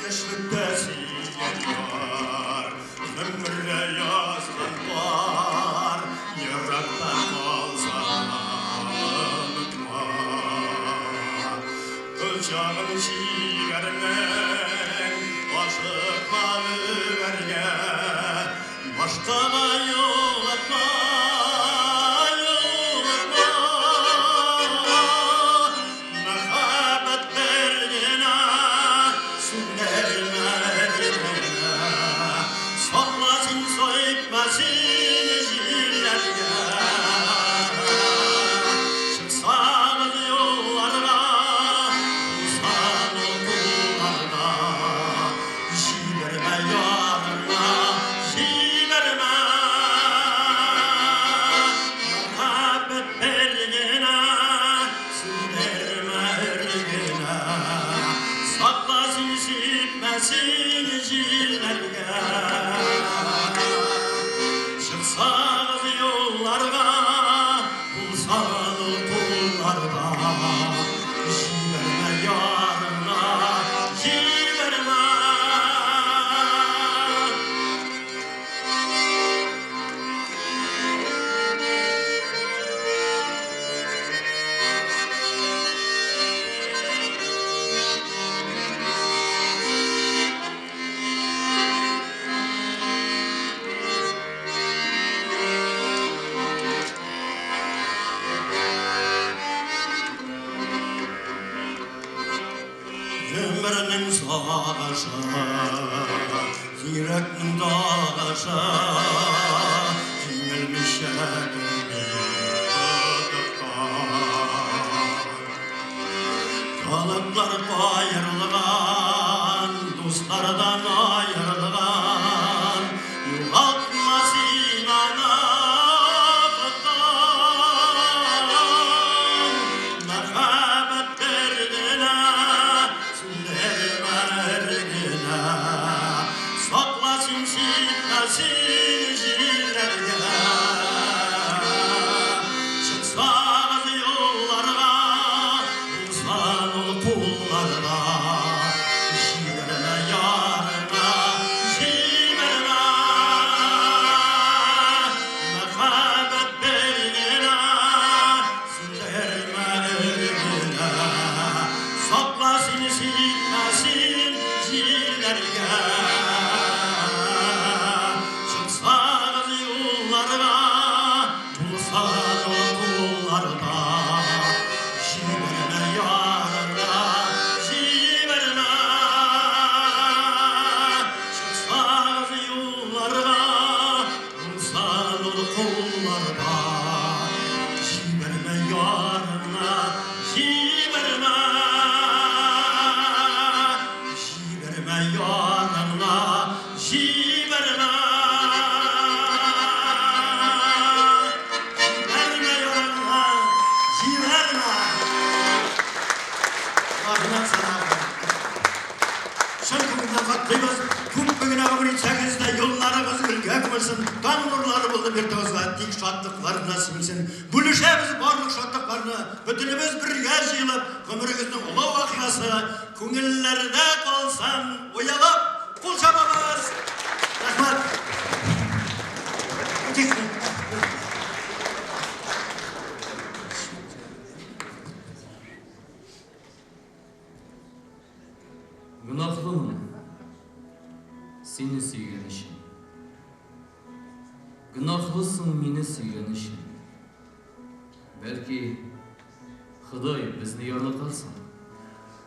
Яшьлектә Башкага юлатма, юлатма. Мәхәббәт бер генә, сүндермә генә. Сакла син, сойпма син җилләргә. Чыксагыз юлларга, булсан ул кулларда. Җибәрмә ярыңа, җибәрмә. Мәхәббәт бер генә, сүндермә генә. Сакла син, сипмә син җилләргә. Чыксагыз юлларга, булсан ул кулларда. Җибәрмә ярыңа, җибәрмә. Гомернең сагышы, йөрәкнең дагышы, җиңелмичә килми офыктан. Канатлар каерылган, дуслардан аерылган, югалтма син аны офыктан. Мәхәббәт бер генә, сүндермә генә. Сакла син, сипмә син җилләргә. Чыксагыз юлларга, булсан ул кулларда. Җибәрмә ярыңа, җибәрмә. Мәхәббәт бер генә, сүндермә генә. Сакла син, сипмә син җилләргә. Чыксагыз юлларга, булсан ул кулларда. Җибәрмә ярыңа, җибәрмә. Чыксагыз юлларга, булсан ул кулларда. Җибәрмә ярыңа, җибәрмә. Җибәрмә ярыңа, җибәрмә. Җибәрмә ярыңа, җибәрмә. Рәхмәт сиңа. Чын күңелдән котлыйбыз. Күпме генә гомер итсәгез дә, юлларыгыз гөлгә күмелсен, таң нурлары булды йортыгызга, тик шатлыклар гына сеңсен. Бүлешәбез барлык шатлыкларны, бөтенебез бергә җыелып, гомерегезнең олы вакыйгасы күңелләрдә калсын, уялып, кул чабабыз. Рәхмәт. Үтик. Гөнаһлымын сине сөйгән өчен. Гөнаһлысың мине сөйгән өчен. Бәлки Ходай безне ярлыкасын.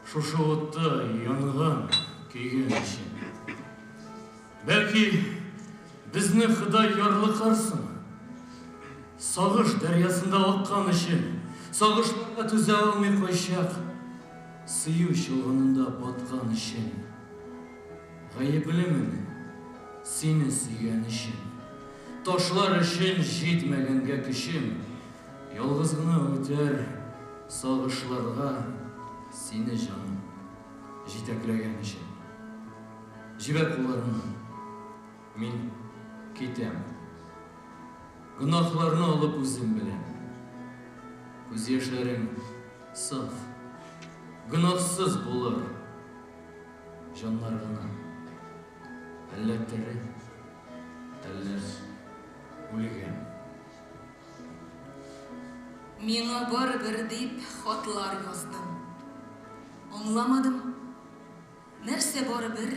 Шушы утта янган, көйгән өчен. Бәлки безне Ходай ярлыкарсың. Сагыш дәрьясында аккан өчен. Сагышларга түзә алмый кайчак. Сөю чолгынында баткан өчен. Гаеплемен сине сөйгән өчен. Ташлар өчен җитмәгәнгә көчем. Ялгыз гына үтәр сагышларга сине җаным җитәкләгән өчен. Җибәр кулларыңны. Мин китәм. Гөнаһларны алып үзем белән. Күз яшьләрең саф, гөнаһсыз булыр. Җаннар гына. Әллә тере, әллә үлгән. Миңа барыбер дип хатлар яздың. Аңламадым. Нәрсә барыбер?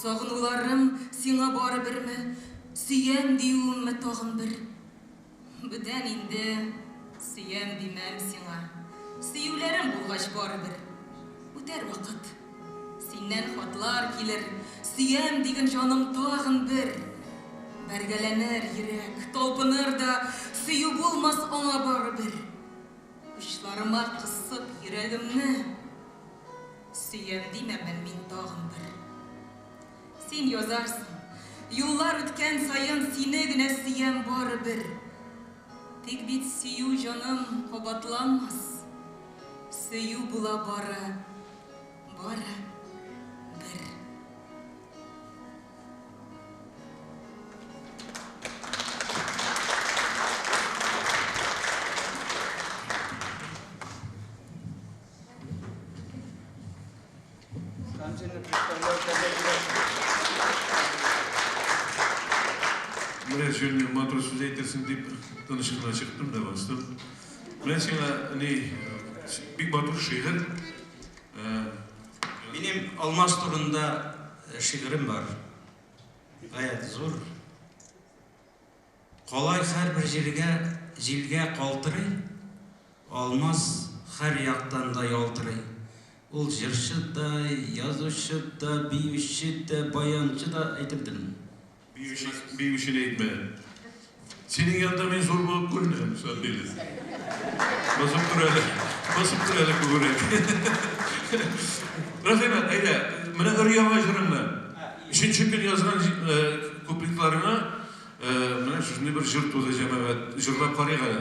Сагынуларым сиңа барыберме? Сөям диюемме тагын бер? Бүтән инде сөям димәм сиңа. Сөюләрем булгач барыбер. Үтәр вакыт. Синнән хатлар килер. Сөям диген җаным тагын бер. Бәргәләнер йөрәк, талпыныр да, сөю булмас аңа барыбер. Учларыма кысып йөрәгемне, сөям димәмен мин тагын бер. Син язарсың, юллар үткән саен сине генә сөям барыбер. Тик бит сөю, җаным, кабатланмас. Сөю була бары, бары бер. Менә син матур сүз әйтерсең дип тыныч кына чыктым да бастым. Менә сиңа ни бик матур шигырь. Минем Алмаз турында шигырем бар. Гаять зур. Калай һәрбер җиргә җилгә калтырый, Алмаз һәр яктан да ялтырый. Ул җырчы да, язучы да, биюче дә, баянчы да, әйтеп бетердем. Биюче, биючене әйтмә. Синең янда мин зур булып күренәм, Сандиле. Басып тор әле, басып тор әле күбрәк. Рәхимә, әйдә, менә өр-яңа җырыңны. Өченче көн язган куплетларыңа менә шушындый бер җыр туды, җәмәгать. Җырлап карыйк әле.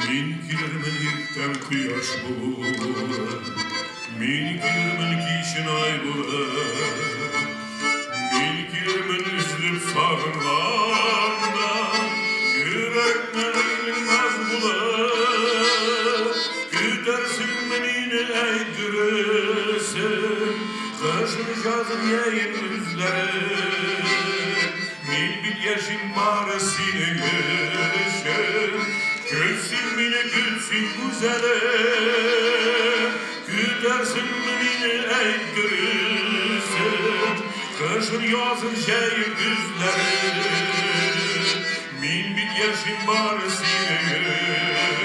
Мин килермен иртән кояш булып, Мин килермен кичен ай булып, Мин килермен өзелеп сагынганда, Йөрәкнең наз булып, Көтәрсеңме мине, әйт дөресен, Кышын, язын, җәен, көзләрен. Мин бит яшим бары синең өчен, Көт син мине, көт син, гүзәлем. Көтәрсеңме мине, әйт дөресен, Кышын, язын, җәен, көзләрен. Мин бит яшим бары синең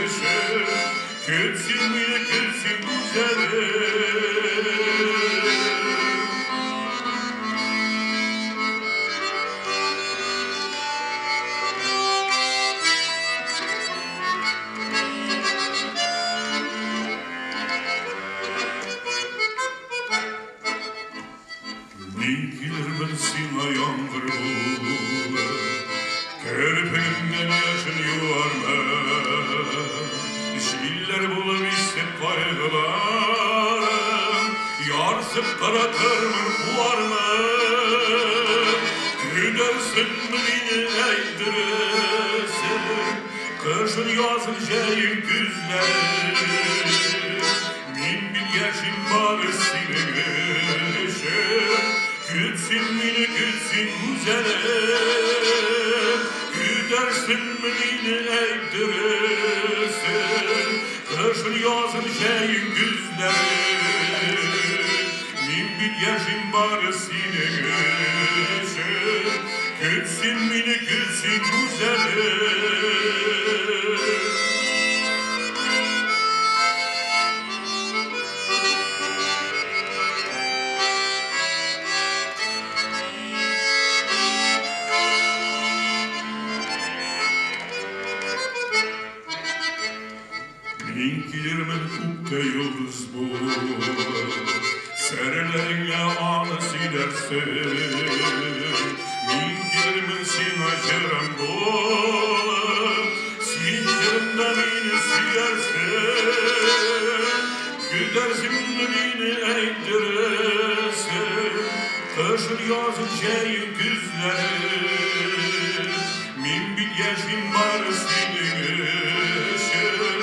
өчен, Көт син мине, көт син, гүзәлем. Мин килермен сиңа яңгыр булып, Керфегемнән яшен юармын. Җилләр булып исеп кайгыларым, Ярсып таратырмын, куармын. Көтәрсеңме мине, әйт дөресен, Кышын, язын, җәен, көзләрен. Мин бит яшим бары синең өчен, Көт син мине, көт син, гүзәлем. Көтәрсеңме мине, әйт дөресен, Кышын, язын, җәен, көзләрен. Мин бит яшим бары синең өчен, Көт син мине, көт син, гүзәлем. Мин килермен күктә йолдыз булып, Серләреңә аны сөйләрсең. Мин килермен сиңа җырым булып, Син җырыңда мине сөярсең. Көтәрсеңме мине, әйт дөресен, Кышын, язын, җәен, көзләрен. Мин бит яшим бары синең өчен,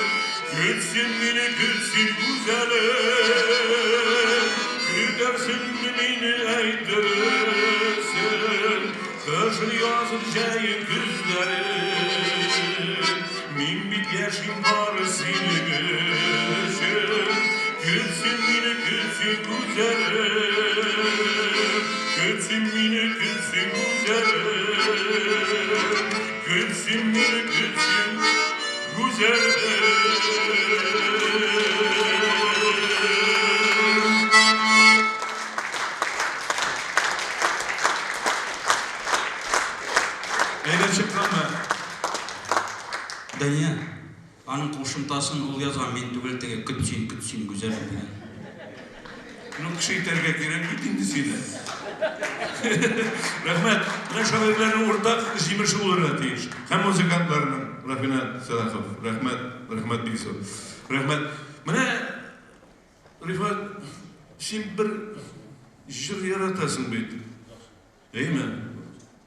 Көт син мине, көт син, гүзәлем. Көтәрсеңме мине, әйт дөресен, Кышын, язын, җәен, көзләрен. Мин бит яшим бары синең өчен. Көтсен мине, көтсен гүзәлем. Көтсен мине, көтсен гүзәлем. Көтсен мине, көтсен гүзәлем. Әйбәт чыкканмы? Дания, аның кушымтасын ул язган, мин түгел, теге көт син, көт син, гүзәлем дигән. Ну, кеше итәргә кирәк бит инде сине. Рәхмәт. Менә шагыйрьләрнең уртак җимеше булырга тиеш. Һәм музыкантларның. Рафинат Сәлахов. Рәхмәт, рәхмәт бик зур. Рәхмәт. Менә, Рифат, син бер җыр яратасың бит. Әйме?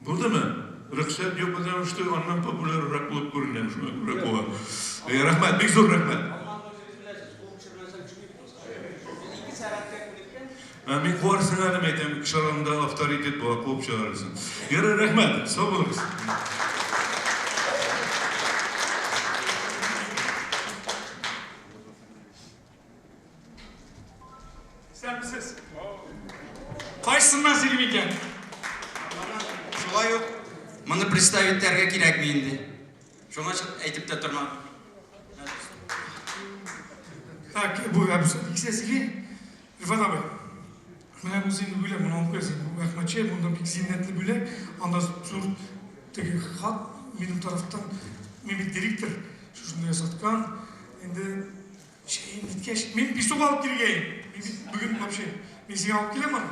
Булдымы? Рөхсәт юк, потому что аннан популяррак булып күренәм, шуңа күрә куа. Рәхмәт, бик зур рәхмәт. Мин куарсың әле, әйтәм, кеше арасында авторитет була, куып чыгарырсың. Ярар, рәхмәт, сау булыгыз. Исәнмесез. Кайсыннан сөйлим икән? Шулай ук моны представить итәргә кирәкми инде. Шуңа әйтеп тә торма. Так, бу икесе сөйли. Рифат абый. Менә бу синең бүләк, моны алып куясың. Бу Әхмәтчәй, монда бик зиннәтле бүләк. Анда зур теге хат минем тарафтан. Мин бит директор, шушында ясаткан. Инде чәем беткәч, мин песок алып килгән. Мин бит бүген вообще, мин сиңа алып киләм аны.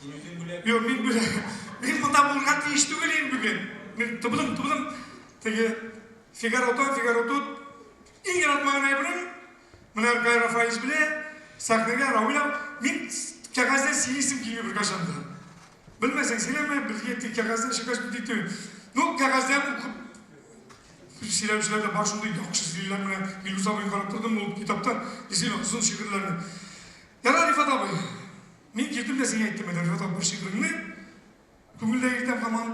Син үзең бүләк. Юк, мин бүләк. Мин монда булырга тиеш түгел инде бүген. Мин тыбыдым, тыбыдым. Теге Фигаро там, Фигаро тут. Иң яратмаган әйберем, менә Гайра Фаиз белә, сәхнәгә Равил мин кәгазьдән сөйлисем килми беркайчан да. Белмәсәң сөйләмә, белгән тик кәгазьдән чыккач бит итү. Ну, кәгазьдән укып сөйләүчеләр дә бар, шундый яхшы сөйлиләр менә. Илдус абыйны карап тордым, ул китаптан действительно озын шигырьләрне. Ярар, Рифат абый, мин килдем дә сиңа әйттем әле, Рифат абый, бер шигыреңне күңелдә йөртәм һаман.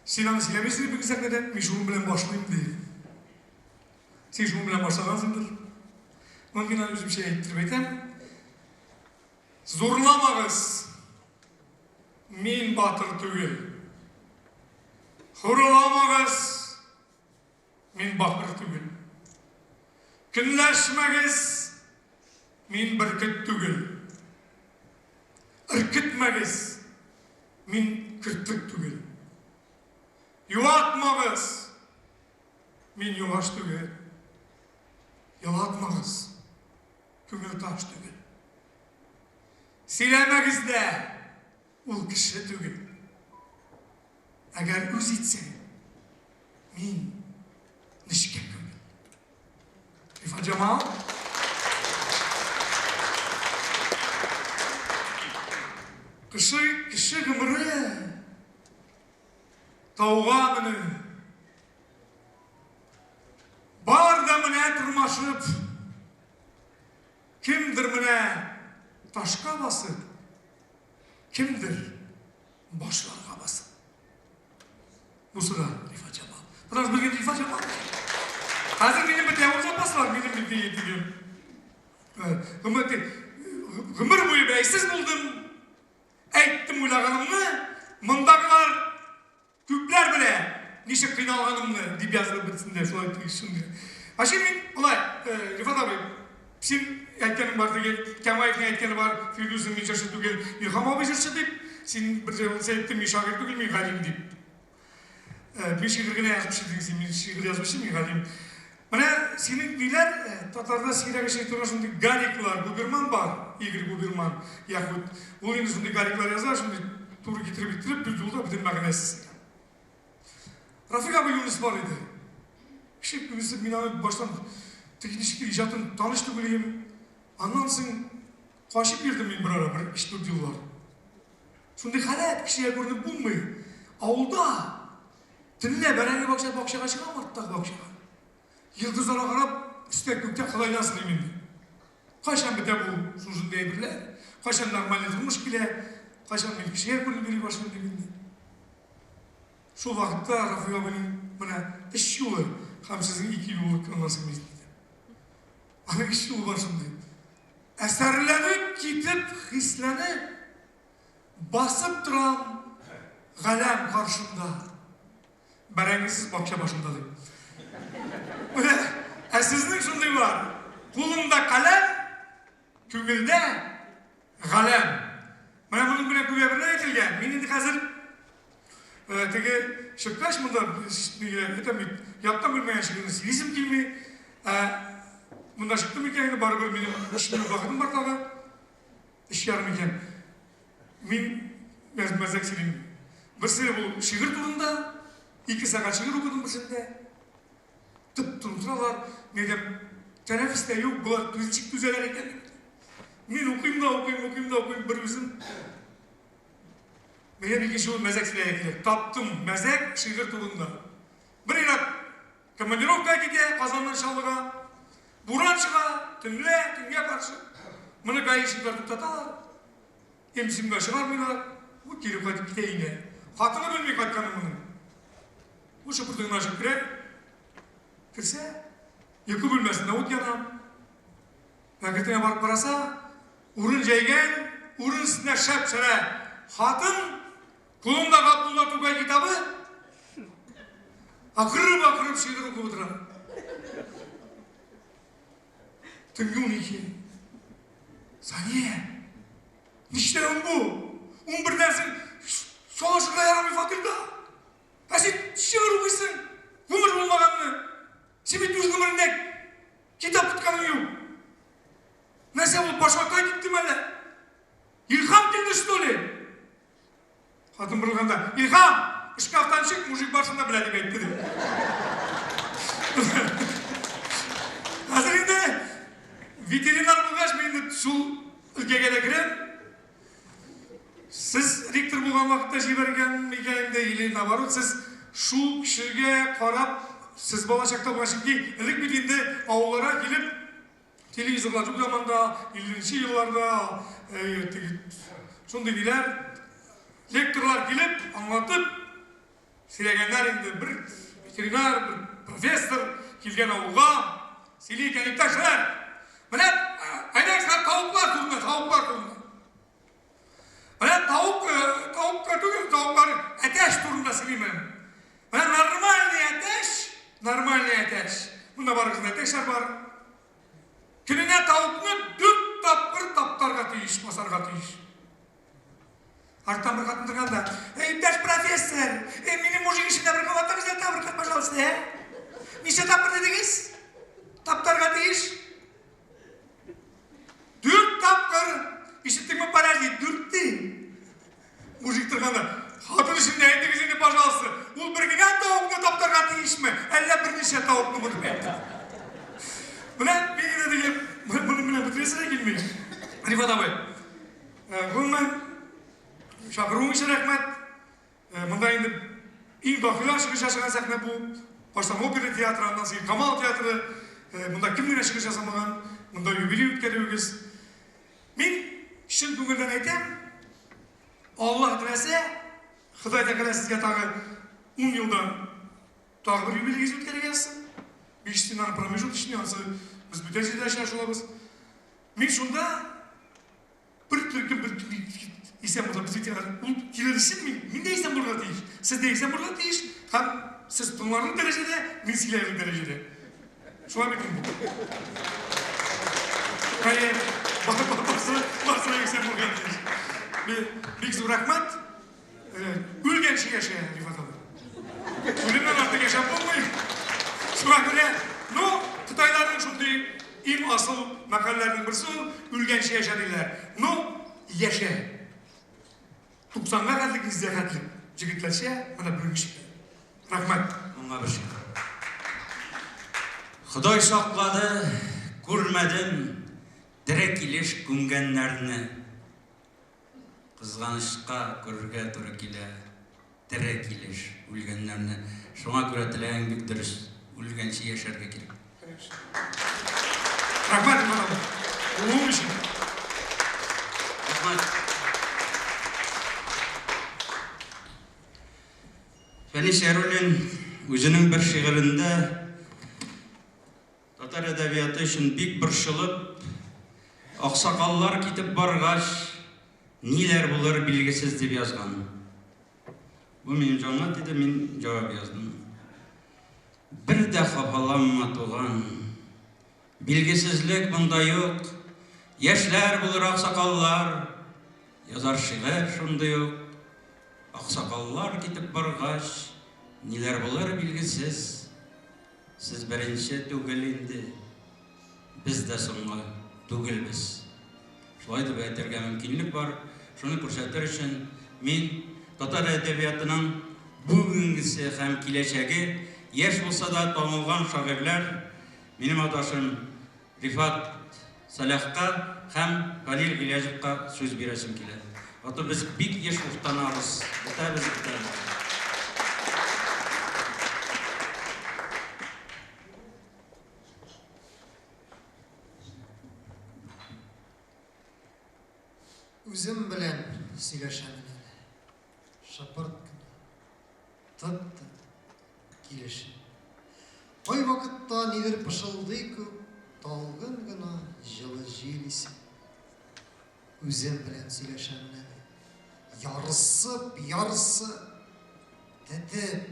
Син аны сөйләмисең бүген сәхнәдән, мин шуның белән башлыйм ди. Син шуның белән башлагансыңдыр. Моны мин аны үземчә әйттереп әйтәм. Зурламагыз, мин батыр түгел. Хурламагыз, мин бакыр түгел. Көнләшмәгез, мин бөркет түгел. Өркетмәгез, мин көртлек түгел. Юатмагыз, мин юаш түгел. Елатмагыз, күңел таш түгел. Сөйләмәгез дә, ул кеше түгел. Әгәр үз итсәң, мин нечкә күңел. Рифат Җамал. Кеше, кеше гомере тауга менү. Бар да менә тырмашып, кемдер менә ташка басып, кемдер башларга басып. Бусы да Рифат Җамал. Потому что бүген Рифат Җамал. Хәзер минем бит явыз запаслар, минем бит теге. Гомер буе бәйсез булдым. Әйттем уйлаганымны, мондагылар күпләр белә, ничек кыйналганымны, дип язылып бетсен дә, шулай шундый. Вообще мин болай, Рифат абый, син әйткәнең бар теге, Камаевның әйткәне бар, Фирдүснең мин җырчы түгел, Илһам абый җырчы дип, син бер җырыңда әйттең, мин шагыйрь түгел, мин галим дип. Мин шигырь генә язучы дидең син, мин шигырь язучы, мин галим. Менә синең ниләр, татарда сирәк очрый торган шундый галиклар, Губерман бар, Игорь Губерман, яхүд. Ул инде шундый галиклар яза, шундый туры китереп иттереп, бер юлда бөтен мәгънәсез. Рафик абый Юныс бар иде. Кеше күбесе мин аны баштан теге ничектер иҗатын таныш түгел идем. Аннан соң качып йөрдем мин бер ара, бер 3-4 еллар. Шундый халәт, кешегә күренеп булмый. Авылда төнлә бәрәңге бакча бакчага чыгам, арттагы бакчага. Йолдызларга карап, өстә күктә Ходайдан сорыйм инде. Кайчан бетә бу шушындый әйберләр? Кайчан нормальный тормыш килә? Кайчан мин кешегә күренеп йөри башлыйм дип инде. Шул вакытта Гафури абыйның менә өч юлы һәм сезнең ике юллык аннан мин Аның өч юлы бар шундый. Әсәрләнеп китеп, хисләнеп, басып торам галәм каршында. Бәрәңгесез бакча башында дип. Менә, ә сезнең шундый бар. Кулыңда каләм, күңелдә галәм. Менә моның белән күп әйберләр әйтелгән. Мин инде хәзер теге чыккач монда әйтәм бит, яттан белмәгән шигырьне сөйлисем килми. Ә монда чыктым икән инде барыбер минем 3 минут вакытым бар тагы. 3,5 икән. Мин мәзәк сөйлим. Берсе бу шигырь турында, 2 сәгать шигырь укыдым берсендә. Тып-тын торалар. Мин әйтәм, тәнәфес тә юк, болар ничек түзәләр икән дип. Мин укыйм да укыйм, укыйм да укыйм, бер үзем. Минем икенче юлы мәзәк сөйләргә кирәк. Таптым мәзәк шигырь турында. Бер ир-ат командировкага китә Казаннан Чаллыга. Буран чыга, төнлә, төнгә каршы. Моны гаишниклар туктаталар. МСМга чыгармыйлар. Бу кире кайтып китә инде. Хатыны белми кайтканын моның. Бу шыпыртын гына ачып керә. Керсә, йокы бүлмәсендә ут яна. Әкертенә барып караса, урын җәйгән, урын өстендә шәп-шәрә хатын, кулында Габдулла Тукай китабы, акырып-акырып шигырь укып утыра. Төнге 12. Сания, нишләвең бу? 11-дән соң шалашырга ярамый фатирда. Ә син шигырь укыйсың, гомер булмаганны. Син бит үз гомереңдә китап тотканың юк. Нәрсә ул, башка кай киттеме әллә? Илһам килде, что ли? Хатын борылганда, Илһам, шкафтан чык, мужик барсын да белә дип әйтте дип. Хәзер инде ветеринар булгач, мин инде шул өлкәгә дә керәм. Сез ректор булган вакытта җибәргән микән инде, или наоборот, сез шул кешегә карап, сез балачакта булган, чөнки элек бит инде авылларга килеп, телевизорлар юк заманда, 50 нче елларда, теге шундый ниләр, лекторлар килеп, аңлатып, сөйләгәннәр инде, бер ветеринар, бер профессор килгән авылга, сөйли икән, иптәшләр, менә әйдәгез хәзер тавыклар турында, тавыклар турында. Менә тавык, тавыкка түгел, тавыклар әтәч турында сөйлимен. Менә нормальный әтәч, нормальный әтәч. Монда барыгызда әтәчләр бар. Көненә тавыкны 4 тапкыр таптарга тиеш, басарга тиеш. Арттан бер хатын торган да, "Эй, иптәш профессор, эй, минем мужик эшендә бер кабаттагыз да бер кат, пожалуйста, ә? Ничә тапкыр дидегез? Таптарга тиеш? Дүрт тапкыр! Ишеттеңме, паразит, дүрт ди. Мужик торганда, хатын өчен дә әйтегез инде, пожалуйста. Ул бер генә тавыкны таптарга тиешме, әллә берничә тавыкны дип әйтте. Менә мин инде теге, моны менә бетерәсе дә килми. Рифат абый, гомумән, чакыруың өчен рәхмәт. Монда инде иң даһилар чыгыш ясаган сәхнә бу. Баштан опера театры, аннан соң Камал театры. Монда кем генә чыгыш ясамаган, монда юбилей үткәрүегез. Мин чын күңелдән әйтәм, Аллаһ теләсә, Ходай Тәгалә сезгә тагы 10 елдан тагы бер юбилеегез үткәрергә язсын. 5 стенаны промежуточный, анысы без бүтән җирдә очраша алабыз. Мин шунда бер төркем бер исән булса, без бит ул килер өчен мин, мин дә исән булырга тиеш. Сез дә исән булырга тиеш һәм сез тыңларлык дәрәҗәдә, мин сөйләрлек дәрәҗәдә. Шулай бит инде. Әйе, барысы да исән булырга тиеш. Бик зур рәхмәт. Үлгәнче яшә, Рифат абый. Үлемнән артык яшәп булмый. Шуңа күрә, ну, кытайларның шундый иң асыл мәкальләренең берсе ул, үлгәнче яшә диләр. Ну, яшә. 90-га хәтлек, 100-гә хәтлек. Җегетләрчә, менә бүгенге шикелле. Рәхмәт. Моңа бер шикелле. Ходай саклады, күрмәдем тере килеш күмгәннәрне. Кызганычка күрергә туры килә тере килеш үлгәннәрне. Шуңа күрә теләгең бик дөрес, үлгәнче яшәргә кирәк. Рәхмәт, Иван абый. Булуың өчен. Рәхмәт. Фәнис Яруллин үзенең бер шигырендә татар әдәбияты өчен бик борчылып, аксакаллар китеп баргач, ниләр булыр билгесез дип язган. Бу минем җанга тиде, мин җавап яздым. Бер дә хафаланма, туган. Билгесезлек монда юк. Яшьләр булыр аксакаллар, язар шигырь шундый ук. Аксакаллар китеп баргач, ниләр булыр билгесез. Сез беренче түгел инде, без дә соңгы түгелбез. Шулай дип әйтергә мөмкинлек бар. Шуны күрсәтер өчен мин татар әдәбиятының бүгенгесе һәм киләчәге, яшь булса да танылган шагыйрьләр, минем адашым Рифат Сәлахка һәм Фәнил Гыйләҗевка сүз бирәсем килә. А то без бик еш уфтанабыз, бетәбез, бетәбез. Үзем белән сөйләшәмен әле. Шыпырт кына. Тып-тын. Килешеп. Кайвакытта нидер пышылдый күк, талгын гына җылы җил исә. Үзем белән сөйләшәмен әле. Ярсып, ярсып, тетеп,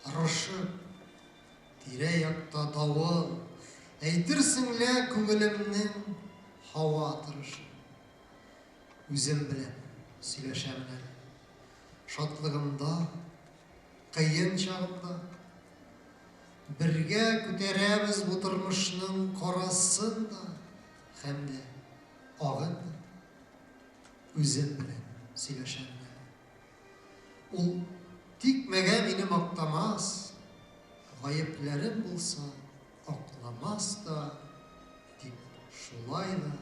орышып, тирә-якта давыл, әйтерсең лә күңелемнең һава торышы. Үзем белән сөйләшәмен әле. Шатлыгымда, кыен чагымда. Бергә күтәрәбез бу тормышның карасын да һәм дә агын да. Үзем белән сөйләшәмен әле. Ул тикмәгә мине мактамас, гаепләрем булса, акламас та, тик шулай да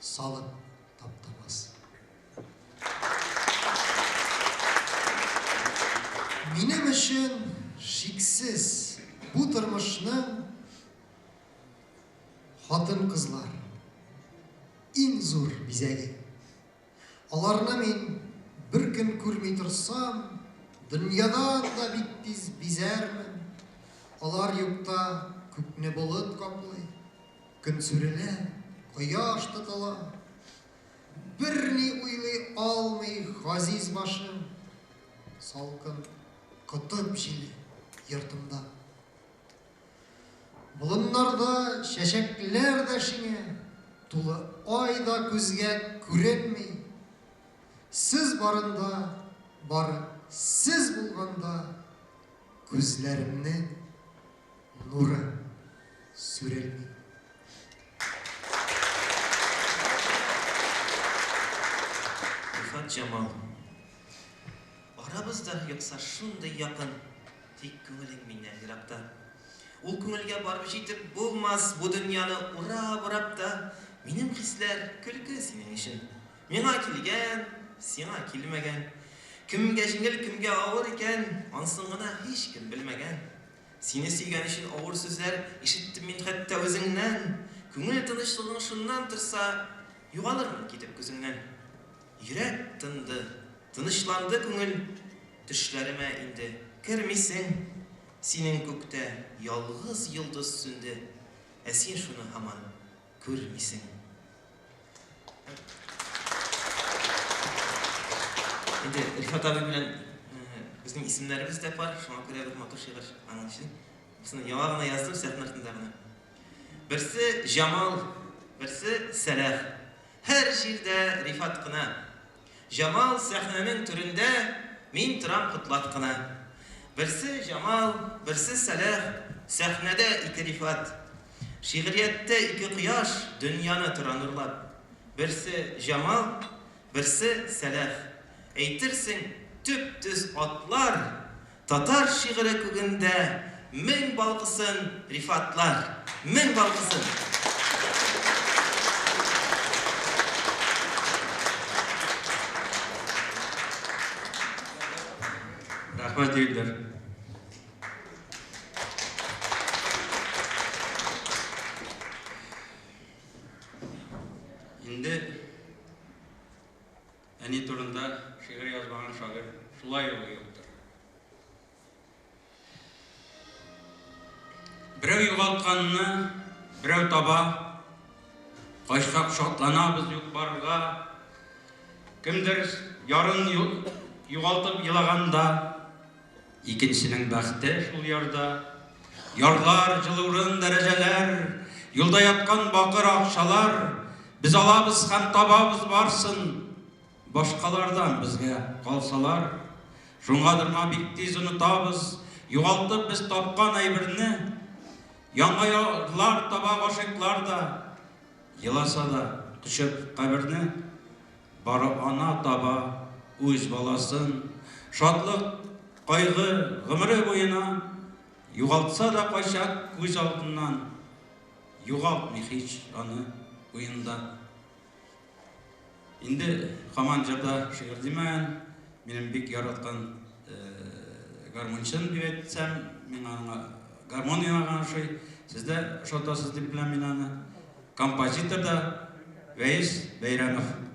салып таптамас. Минем өчен шиксез бу тормышның хатын-кызлар иң зур бизәге. Аларны мин бер көн күрми торсам, дөньядан да бик тиз бизәрмен. Алар юкта күкне болыт каплый, көн сүрелә, кояш тотыла. Берни уйлый алмый газиз башым, салкын котып җиле йортымда. Болыннарда чәчәкләр дә шиңә, тулы ай да күзгә күренми. Сез барында, бары сез булганда, күзләремнең нуры сүрелми. Рифат Җамал. Арабыз да юкса шундый якын, тик күңелең миннән еракта. Ул күңелгә барып җитеп булмас, бу дөньяны урап-урап та. Минем хисләр көлке синең өчен. Миңа килгән, сиңа килмәгән. Кемгә җиңел, кемгә авыр икән, ансын гына һичкем белмәгән. Сине сөйгән өчен авыр сүзләр ишеттем мин хәтта үзеңнән. Күңел тынычлыгың шуннан торса, югалырмын китеп күзеңнән. Йөрәк тынды, тынычланды күңел, төшләремә инде кермисең. Синең күктә ялгыз йолдыз сүнде, ә син шуны һаман күрмисең. Инде Рифат абый белән безнең исемнәребез дә пар, шуңа күрә бер матур шигырь аның өчен. Бусын яңа гына яздым, сәхнә артында гына. Берсе Җамал, берсе Сәлах. Һәр җирдә Рифат кына. Җамал сәхнәнең түрендә, мин торам котлап кына. Берсе Җамал, берсе Сәлах, сәхнәдә ике Рифат. Шигърияттә ике кояш дөньяны тора нурлап. Берсе Җамал, берсе Сәлах. Әйтерсең, төп-төз атлар, татар шигыре күгендә мең балкысын Рифатлар, мең балкысын! Рәхмәт, егетләр. Инде әни турында шигырь язмаган шагыйрь шулай ук юктыр. Берәү югалтканны берәү таба. Кайчак шатланабыз юк-барга. Кемдер ярын югалтып елаганда, икенченең бәхте шул ярда. Ярлар, җылы урын, дәрәҗәләр, юлда яткан бакыр акчалар, без алабыз һәм табабыз барсын, башкалардан безгә калсалар. Шуңадырма бик тиз онытабыз, югалтып без тапкан әйберне. Яңа ярлар таба гашыйклар да, еласа да кочып каберне. Бары ана таба үз баласын, шатлык, кайгы гомере буена. Югалтса да кайчак күз алдыннан, югалтмый һич аны уенда. Инде һаман җырда шигырь димәгән, минем бик яраткан гармунчым дип әйтсәм, миңа аңа гармун уйнаган ошый. Сез дә ошатасыз дип беләм мин аны. Композитор да Вәис Бәйрәмов.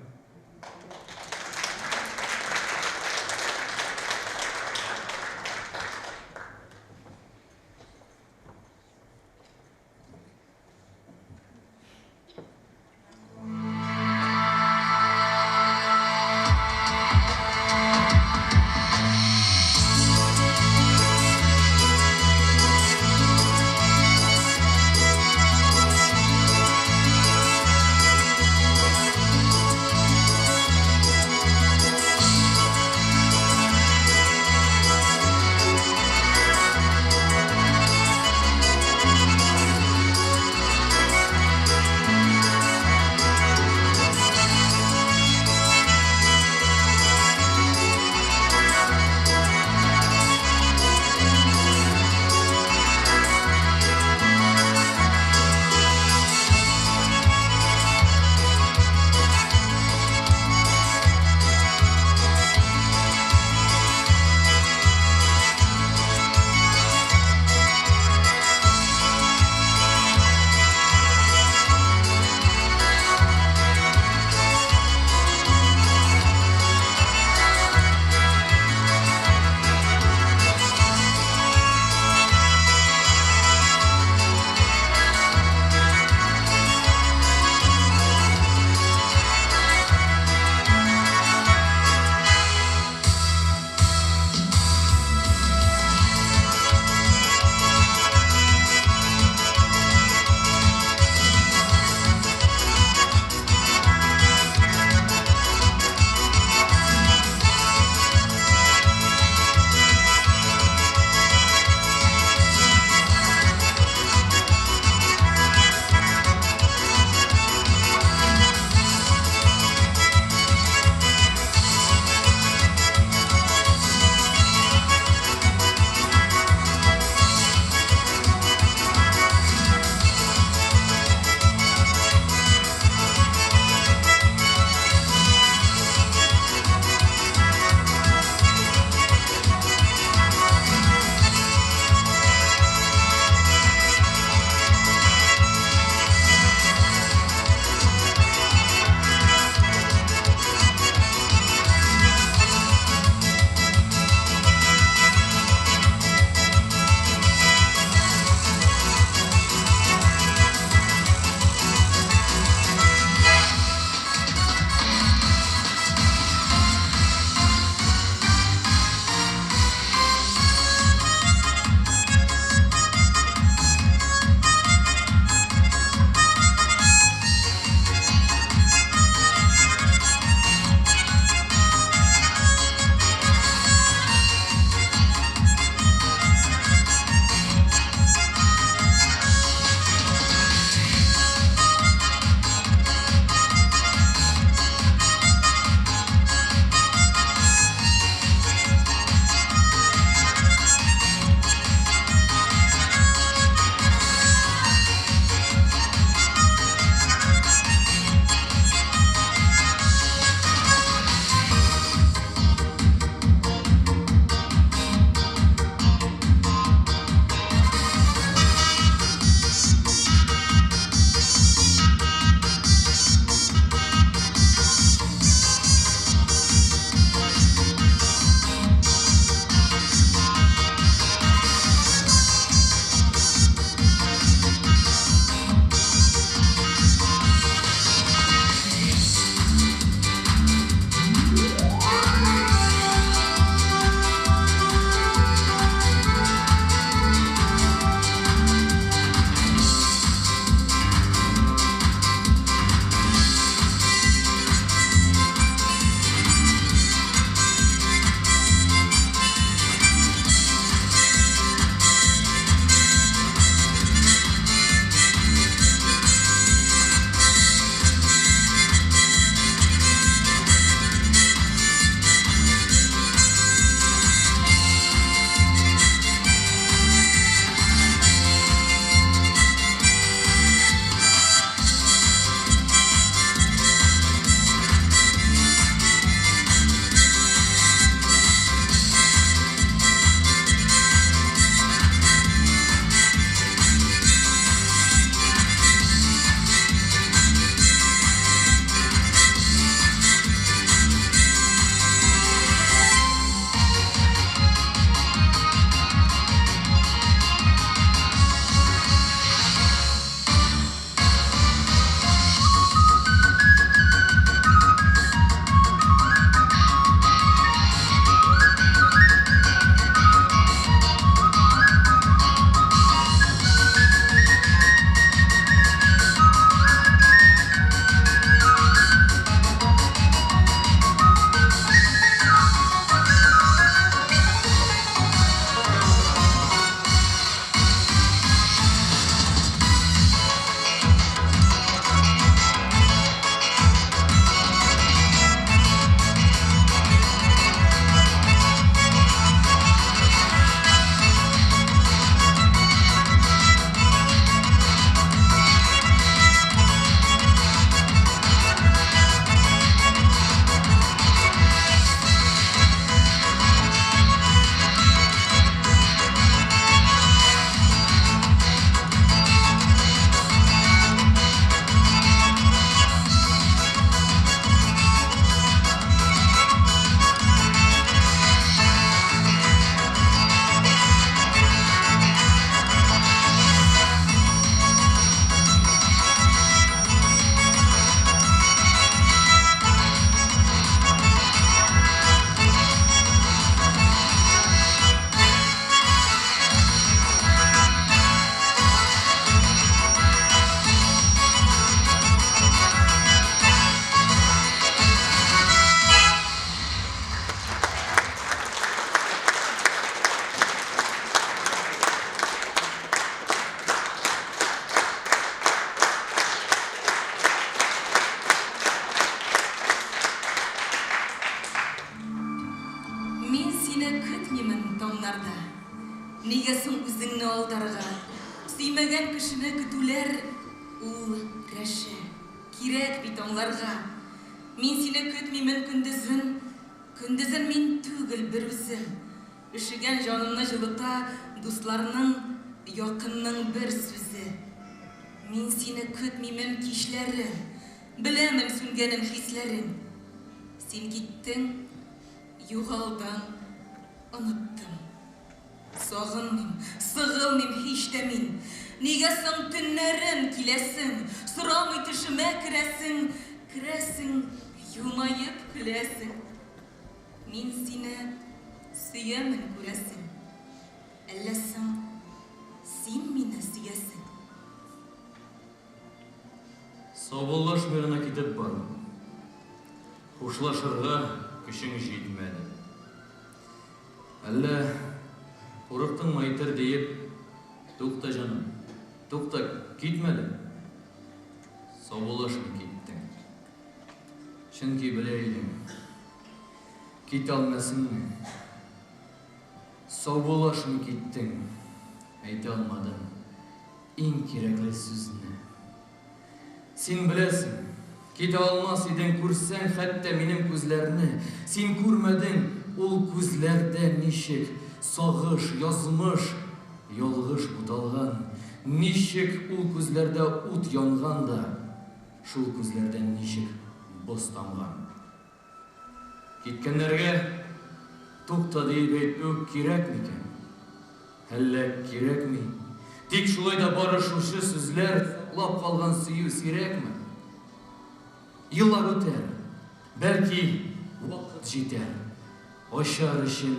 сине көтмимен таңнарда. Нигә соң үзеңне алдарга? Сөймәгән кешене көтүләр ул рәшә. Кирәк бит аңларга. Мин сине көтмимен көндезен. Көндезен мин түгел бер үзем. Өшегән җанымны җылыта дусларның, якынның бер сүзе. Мин сине көтмимен кичләрен. Беләмен сүнгәнен хисләрең. Син киттең, югалдың, оныттым. Сагынмыйм, сыгылмыйм һич тә мин. Нигә соң төннәрен киләсең, сорамый төшемә керәсең, керәсең, елмаеп көләсең. Мин сине сөямен, күрәсең. Әллә соң син мине сөясең? Саубуллашмый гына китеп бардың. Хушлашырга көчең җитмәде. Әллә курыктыңмы әйтер диеп, тукта, җаным, тукта, китмә әле. Саубуллашмый киттең. Чөнки белә идең, китә алмасыңны. Саубуллашмый киттең, әйтә алмадың иң кирәкле сүзне. Син беләсең, китә алмас идең, күрсәң хәтта минем күзләрне. Син күрмәдең, ул күзләрдә ничек сагыш, язмыш, ялгыш буталган. Ничек ул күзләрдә ут янган да, шул күзләрдән ничек боз тамган. Киткәннәргә тукта диеп әйтү кирәк микән? Әллә кирәкми? Тик шулай да бары шушы сүзләр саклап калган сөю сирәкме? Еллар үтәр, бәлки вакыт җитәр, ачар өчен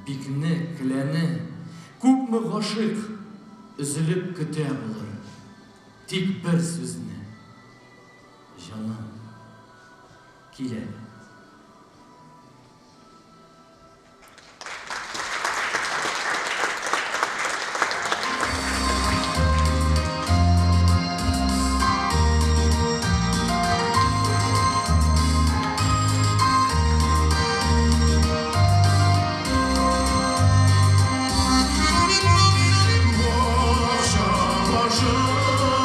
бикне, келәне. Күпме гашыйк өзелеп көтә булыр тик бер сүзне, Җаным, кил әле. Бакча башы суенда.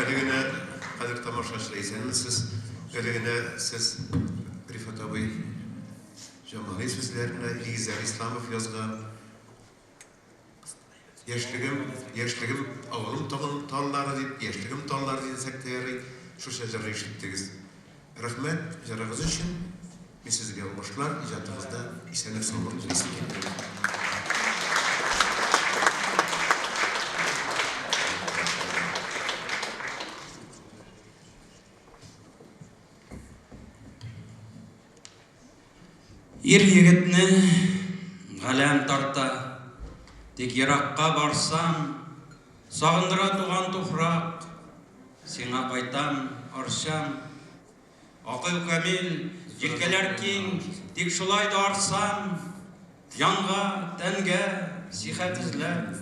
Әле генә, кадер тамашачылар, исәнмесез. Әле генә сез Рифат абый Җамали сүзләренә Илгизәр Исламов язган Яшьлегем, яшьлегем авылым тагын таллары дип, яшьлегем таллары дисәк тә ярый, шушы җырны ишеттегез. Рәхмәт җырыгыз өчен. Мин сезгә уңышлар, иҗатыгызда исәнлек саулык телисем килде. Ир егетне галәм тарта, тик еракка барсам, сагындыра туган туфрак, сиңа кайтам, Арчам. Акыл камил, җилкәләр киң, тик шулай да арсам, җанга, тәнгә сихәт эзләп,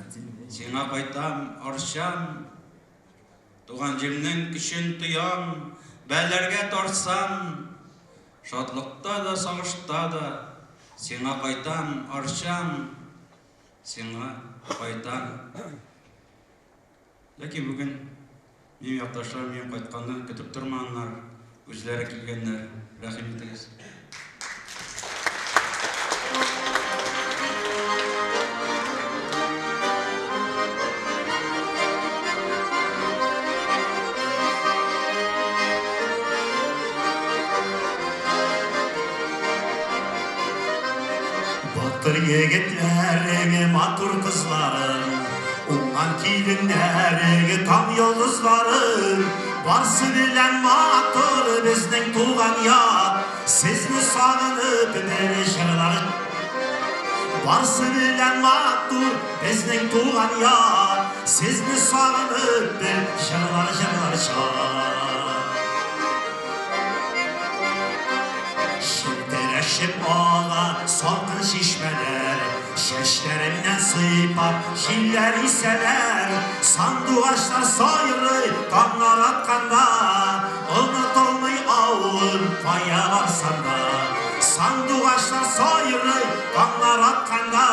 сиңа кайтам, Арчам. Туган җирнең көчен тоям, бәләргә тартсам, шатлыкта да, сагышта да, сиңа кайтам, Арчам, сиңа кайтам. Ләкин бүген минем якташлар минем кайтканны көтеп тормаганнар, үзләре килгәннәр. Рәхим итегез. Батыр егетләрең, матур кызларың, уңган киленнәрең, таң йолдызларың, барсы белән матур безнең туган як, сезне сагынып бер җырлар. Барсы белән матур безнең туган як, сезне сагынып бер җырлар җырлар чак. Челтерәшеп ага салкын чишмәләр, чәчләремнән сыйпап җилләр исәләр, сандугачлар сайрый таңнар атканда, онытылмый авылым кая барсам да. Сандугачлар сайрый таңнар атканда,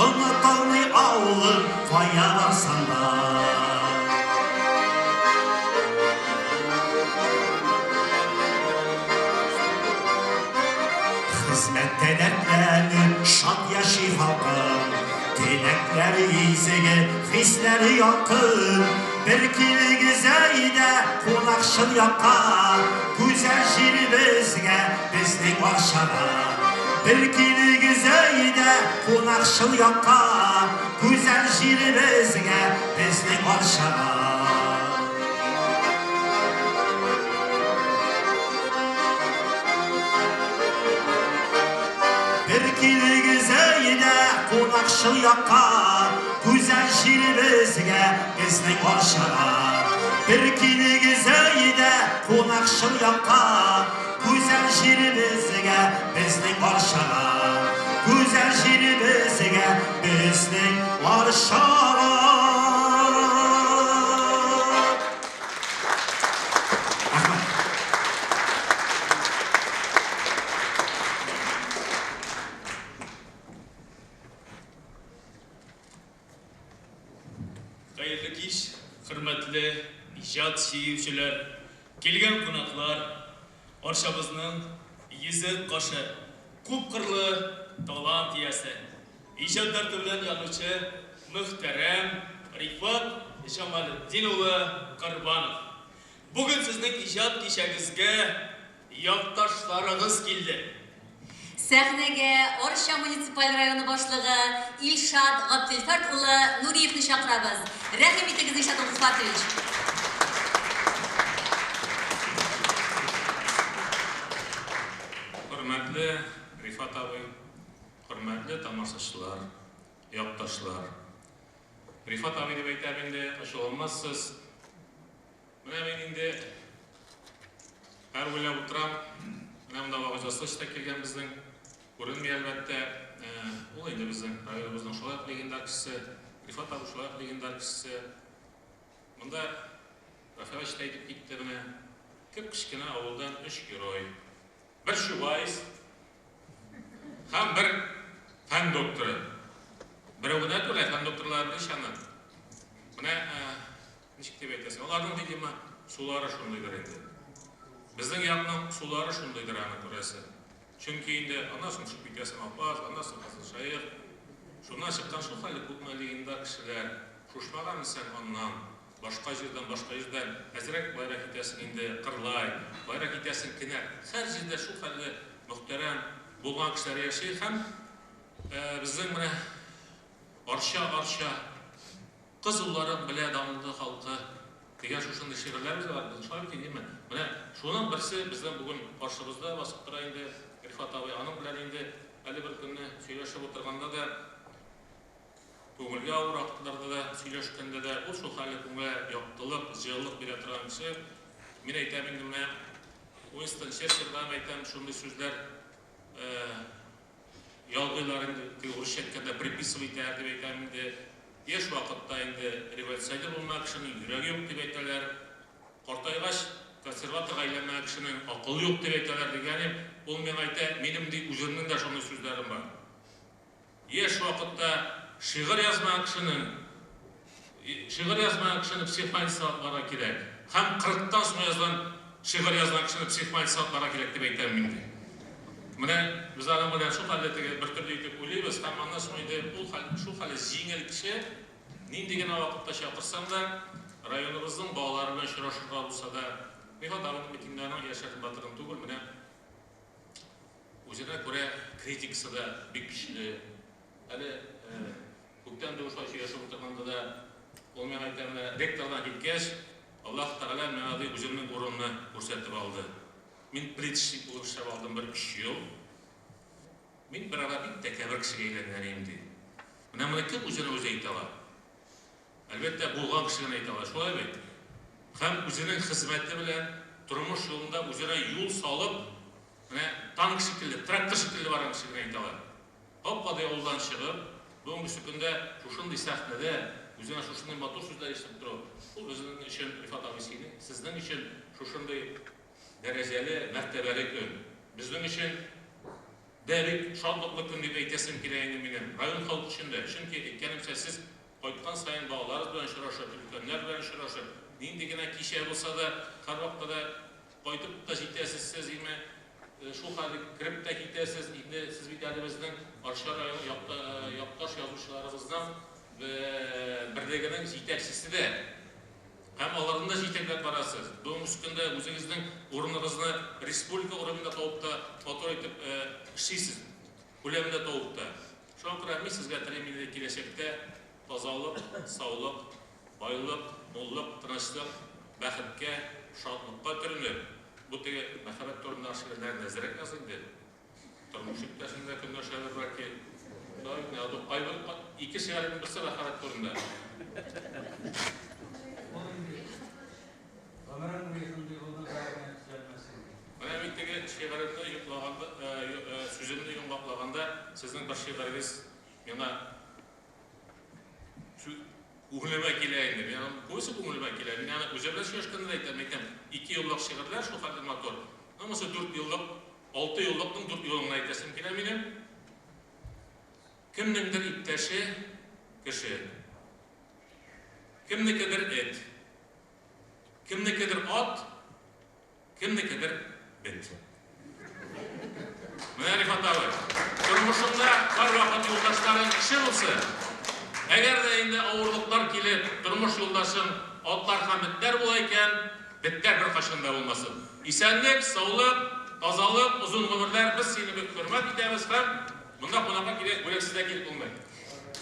онытылмый авылым кая барсам да. Хезмәттә дәртләнеп шат яши халкым, теләкләре изге, хисләре ялкын. Бер килегез әйдә кунакчыл якка, гүзәл җиребезгә, безнең Арчага. Бер килегез әйдә кунакчыл якка, гүзәл җиребезгә, безнең Арчага. Бер килегез әйдә кунакчыл якка, гүзәл җиребезгә, безнең Арчага. Бер килегез әйдә кунакчыл якка, гүзәл җиребезгә, безнең Арчага. Гүзәл җиребезгә, безнең Арчага. Хәерле кич, хөрмәтле иҗат сөючеләр, килгән кунаклар, Арчабызның йөзек кашы, күпкырлы талант иясе, иҗат дәрте белән янучы мөхтәрәм Рифат Җамалетдин улы Корбанов. Бүген сезнең иҗат кичәгезгә якташларыгыз килде. Сәхнәгә Арча муниципаль районы башлыгы Илшат Габделфәрт улы Нуриевны чакырабыз. Рәхим итегез, Илшат Габделфәртович. Хөрмәтле Рифат абый, хөрмәтле тамашачылар, якташлар. Рифат абый дип әйтәм инде, ачуланмассыз. Менә мин инде һәр уйлап утырам. Менә монда Вагыйз Аслыч та килгән безнең. Күренми әлбәттә. Ул инде безнең районыбызның шулай ук легендар кешесе. Рифат абый шулай ук легендар кешесе. Монда Рафаэль та әйтеп китте менә. Кеп-кечкенә авылдан өч герой. Бер Чубайс һәм бер фән докторы. Берәү генә түгел, ә фән докторлары берничә аны. Менә Ничек дип әйтәсең? Аларның, видимо, сулары шундыйдыр инде. Безнең якның сулары шундыйдыр аны күрәсең. Чөнки инде аннан соң төшеп китәсең Апас, аннан соң Кызыл Шәех. Шуннан чыккан шул хәлле күпме легендар кешеләр. Шушмага менсәң аннан, башка җирдән, башка җирдән, әзрәк байрак итәсең инде Кырлай, байрак итәсең Кенәр. Һәр җирдә шул хәлле мөхтәрәм булган кешеләр яши һәм безнең менә Арча, Арча, кыз улларын белә данлы халкы дигән шушындый шигырьләребез дә бар безнең. Шулай бит инде, менә шуның берсе безнең бүген каршыбызда басып тора инде Рифат абый. Аның белән инде әле бер көнне сөйләшеп утырганда да, күңелгә авыр вакытларда да, сөйләшкәндә дә, ул шул хәле күңелгә яктылык, җылылык бирә торган кеше. Мин әйтәм инде менә Уинстон Черчилльгә әйтәм шундый сүзләр ялгыйлар инде, теге урысча әйткәндә приписывать итәләр дип әйтәм инде. Яшь вакытта инде революционер булмаган кешенең йөрәге юк дип әйтәләр. Картайгач консерваторга әйләнмәгән кешенең акылы юк дип әйтәләр дигәнем, ул миңа әйтә, минем ди үземнең дә шундый сүзләрем бар. Яшь вакытта шигырь язмаган кешенең шигырь язмаган кешене психбольницага алып барырга кирәк. Һәм 40-тан соң язган шигырь язган кешене психбольницага алып барырга кирәк дип әйтәм мин ди. Менә без аның белән шул хәлдә теге бер төрле итеп уйлыйбыз һәм аннан соң инде ул хәл шул хәле җиңел кеше, нинди генә вакытта чакырсаң да, районыбызның балалары белән очрашырга булса да, Рифат абыйның бит инде аның яшерен батырын түгел, менә үзенә күрә критикасы да бик көчле. Әле күптән түгел шулай сөйләшеп утырганда да ул миңа әйтә, менә ректордан киткәч, Аллаһ Тәгалә миңа ди үземнең урынны күрсәтеп алды. Мин плиточник булып эшләп алдым бер өч ел. Мин бер ара бик тәкәббер кешегә әйләнгән идем, ди. Менә моны кем үзенә үзе әйтә ала? Әлбәттә, булган кеше генә әйтә ала, шулай бит? Һәм үзенең хезмәте белән тормыш юлында үзенә юл салып, менә танк шикелле, трактор шикелле барган кеше генә әйтә ала. Гап-гади авылдан чыгып, бүгенгесе көндә шушындый сәхнәдә үзенә шушындый матур сүзләр ишетеп тору, ул безнең өчен, Рифат абый, синең, сезнең өчен шушындый дәрәҗәле, мәртәбәле көн. Безнең өчен дә бик шатлыклы көн дип әйтәсем килә инде минем, район халкы өчен дә. Чөнки, әйткәнемчә, сез кайткан саен балаларыгыз белән очрашып, өлкәннәр белән очрашып, нинди генә кичә булса да, һәрвакытта да кайтып та җитәсез сез, име, шул хәле кереп тә китәсез. Инде сез бит әле безнең Арча районы якташ язучыларыбызның берлегенең җитәкчесе дә. Һәм аларны да җитәкләп барасыз. Бүгенге көндә үзегезнең урыныгызны республика уровеньда табып та матур итеп эшлисез. Күләмендә табып та. Шуңа күрә мин сезгә телим инде киләчәктә тазалык, саулык, байлык, муллык, тынычлык, бәхеткә, шатлыкка төренеп, бу теге мәхәббәт турындагы шигырьләрне әзрәк яз инде. Тормыш иптәшең дә көнләшәдер бәлки. Шулай бит, ә то кайбер ике шигырьнең берсе мәхәббәт турында. Ул инде гомерең буе шундый булды да генә төзәлмәс инде. Менә мин теге шигыремне йоклаганда, сүземне йомгаклаганда, сезнең бер шигырегез миңа күңелемә килә инде. Мин аның күбесе күңелемә килә. Мин аны үзем белән сөйләшкәндә дә әйтәм, әйтәм, ике еллык шигырьләр шул хәтле матур. Ну, монысы дүрт еллык, алты еллыкның дүрт елын гына әйтәсем килә минем. Кемнеңдер иптәше кеше. Кемнекедер эт. Кемнекедер ат, кемнекедер бет. Менә Рифат абый, тормышыңда һәрвакыт юлдашларың кеше булсын. Әгәр дә инде авырлыклар килеп, тормыш юлдашың атлар һәм этләр була икән, бетләр беркайчан да булмасын. Исәнлек, саулык, тазалык, озын гомерләр, без сине бик хөрмәт итәбез һәм монда кунакка килгәч бүләксез дә килеп булмый.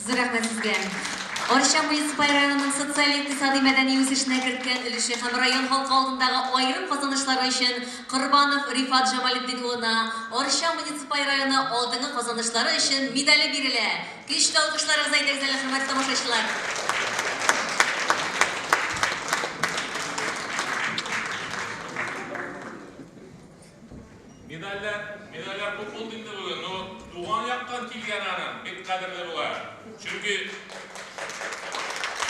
Зур рәхмәт сезгә. Арча муниципаль районының социаль-икътисади мәдәни үсешенә керткән өлеше һәм район халкы алдындагы аерым казанышлары өчен Корбанов Рифат Җамалетдин улына Арча муниципаль районы алдынгы казанышлары өчен медале бирелә. Көчле алкышларыгыз әйдәгез әле, хөрмәтле тамашачылар. Медальләр, медальләр күп булды инде бүген, но туган яктан килгән аның бик кадерле була. Чөнки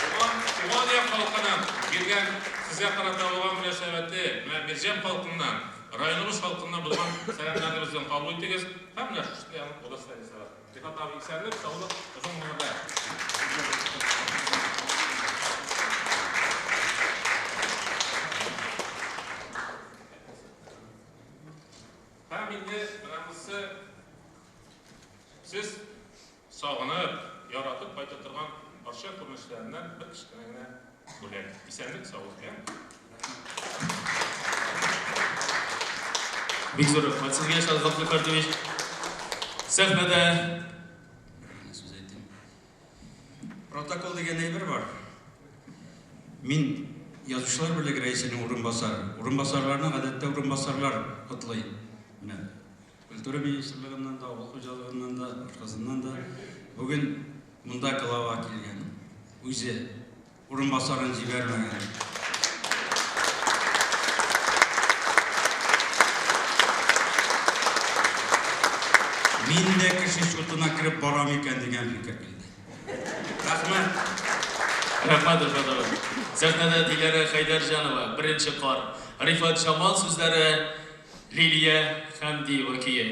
туган, туган як халкының биргән сезгә карата булган мөнәсәбәте, менә Мирҗәм халкыннан, районыбыз халкыннан булган сәламнәрне бездән кабул итегез. Һәм менә шушындый аның удостоверениесе бар. Рифат абый, исәнлек, саулык, озын гомерләр. Исәнлек, саулык, я? Бик зур рәхмәт сезгә, Шаз Габделкадирович. Сәхнәдә сүз әйтим. Протокол дигән әйбер бар. Мин Язучылар берлеге рәисенең урынбасары. Урынбасарларны гадәттә урынбасарлар котлый. Менә культура министрлыгыннан да, авыл хуҗалыгыннан да, башкасыннан да бүген монда глава килгән. Үзе урынбасарын җибәрмәгән. Мин дә кеше чутына кереп барам икән дигән фикер килде. Рәхмәт. Рәхмәт, Рифат абый. Сәхнәдә Диләрә Хәйдәрҗанова, Беренче кар. Рифат Җамал сүзләре, Лилия Хәмдиева көе.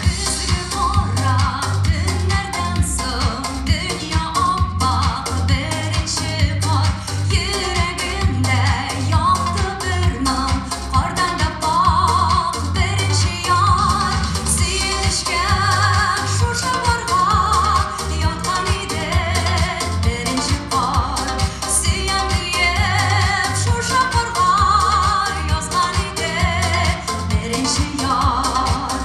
Көзге кара төннәрдән соң дөнья ап-ак беренче кар. Йөрәгемдә якты бер моң, кардан да пакь беренче яр. Сөенечкә шушы парга яткан иде беренче кар. Сөям диеп шушы парга язган иде беренче яр.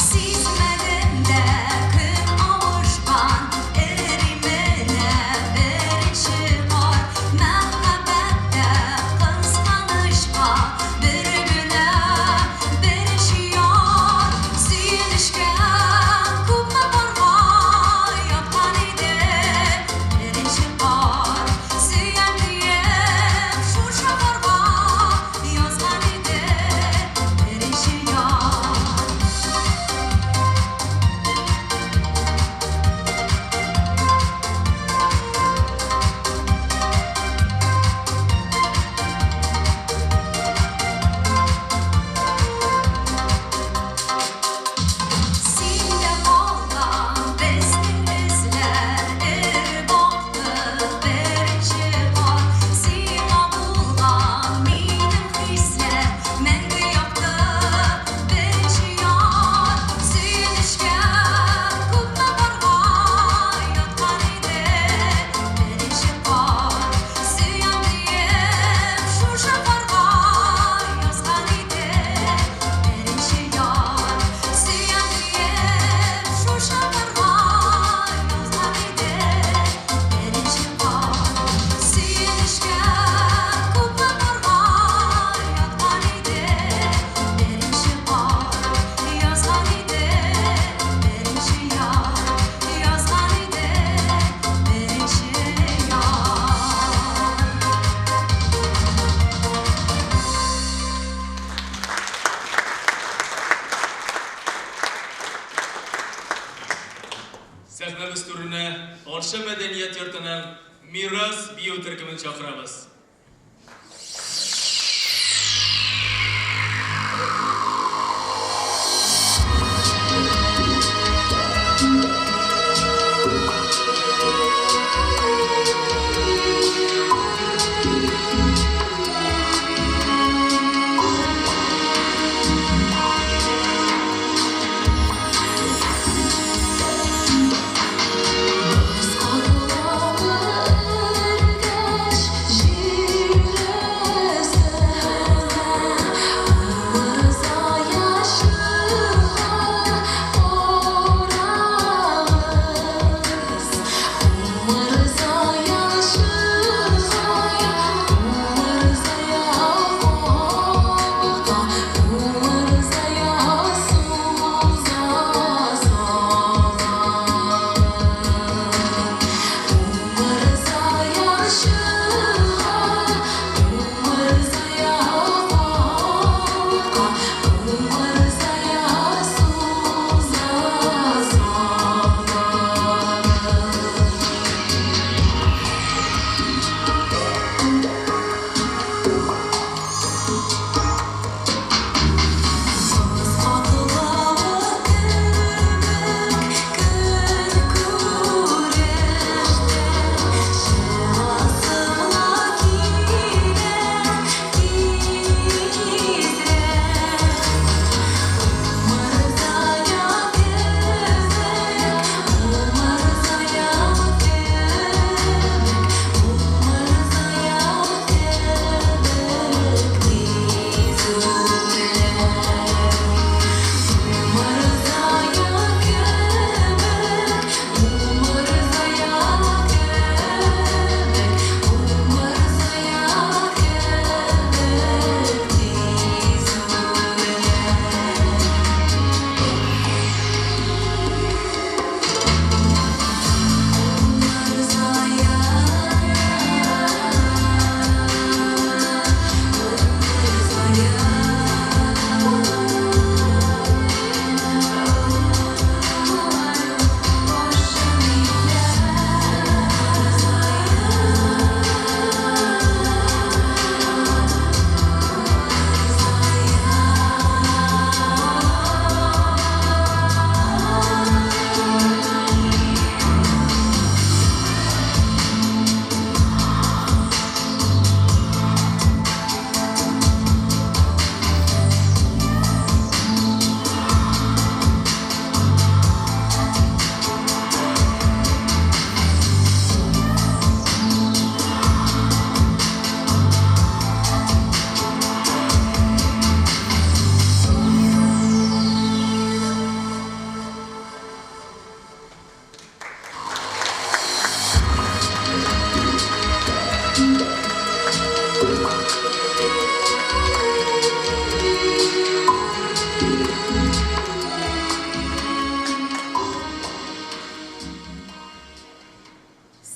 Сизмәдем дә көн авышкан, эри менә беренче кар. Мәхәббәттә кызганычка бер генә беренче яр. Сөенечкә күпме парга яткан иде беренче кар. Сөям диеп шушы парга язган иде беренче яр. Синдә калган безнең эзләр, эреп акты беренче кар. Сиңа булган минем хисләр, мәңге якты беренче яр. Сөенечкә күпме парга яткан иде беренче кар. Сөям диеп шушы парга язган иде беренче яр. Сөям диеп шушы парга язган иде беренче кар. Сөенечкә күпме парга яткан иде беренче кар. Язган иде беренче яр, язган иде беренче яр. Сәхнәбез түренә Арча мәдәният йортының Мирас бию төркемен чакырабыз. Боз катлавы эргәч, җир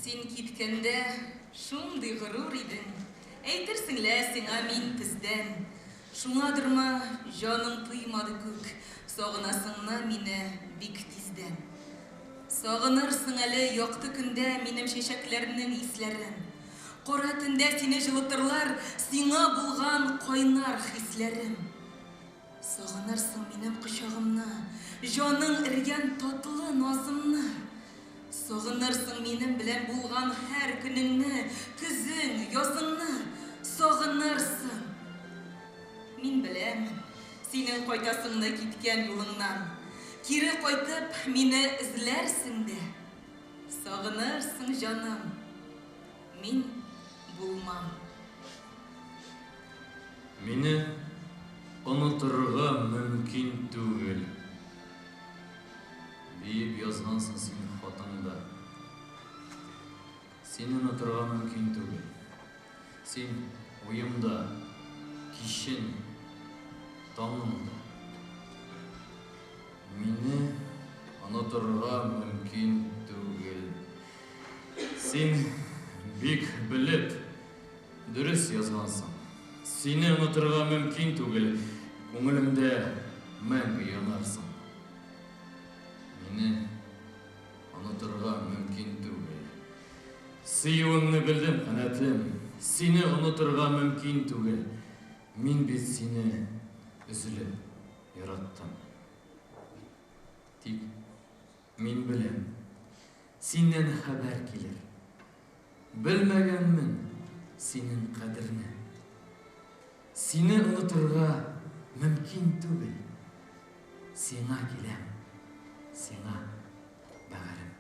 Син киткәндә шундый горур идең. Әйтерсең лә сиңа мин тездән. Шуңадырмы, җаның тыймады күк, сагынасыңны мине бик тиздән. Сагынырсың әле якты көндә минем чәчәкләрнең исләрен. Кара төндә сине җылытырлар сиңа булган кайнар хисләрем. Сагынырсың минем кочагымны, җаның эргән татлы назымны. Сагынырсың минем белән булган һәр көнеңне, көзең, языңны. Сагынырсың. Мин беләмен, синең кайтасыңны киткән юлыңнан. Кире кайтып, мине эзләрсең дә. Сагынырсың, җаным. Мин булмам. Мине онытырга мөмкин түгел. Диеп язгансың син хатыңда. Сине онытырга мөмкин түгел. Син уемда, кичен, таңымда. Мине онытырга мөмкин түгел. Син бик белеп, дөрес язгансың. Сине онытырга мөмкин түгел, күңелемдә мәңге янарсың. Мине онытырга мөмкин түгел. Сөюеңне белдем, канәтем. Сине онытырга мөмкин түгел. Мин бит сине өзелеп яраттым. Тик мин беләм, синнән хәбәр килер. Белмәгәнмен синең кадерне. Сине онытырга мөмкин түгел. Сиңа киләм, сиңа, бәгырем.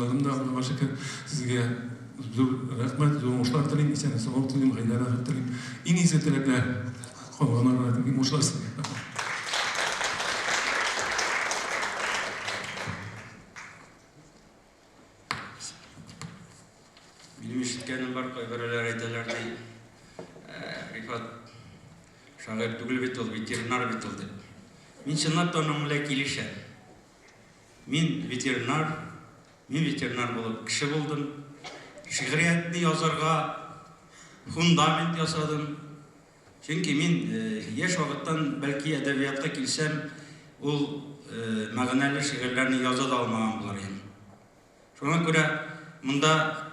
җырладым да, Аллага шөкер. Сезгә зур рәхмәт, зур уңышлар телим, исәнлек саулык телим, гаилә бәхет телим. Иң изге теләкләр, калганнарына телим уңышлар сезгә. Минем ишеткәнем бар, кайберәүләр әйтәләр ди, Рифат шагыйрь түгел бит ул, ветеринар бит ул дип. Мин чынлап та аның белән килешәм. Мин ветеринар, мин ветеринар булып кеше булдым. Шигъриятне язарга фундамент ясадым. Чөнки мин яшь вакыттан бәлки әдәбиятка килсәм, ул мәгънәле шигырьләрне яза да алмаган булыр идем. Шуңа күрә монда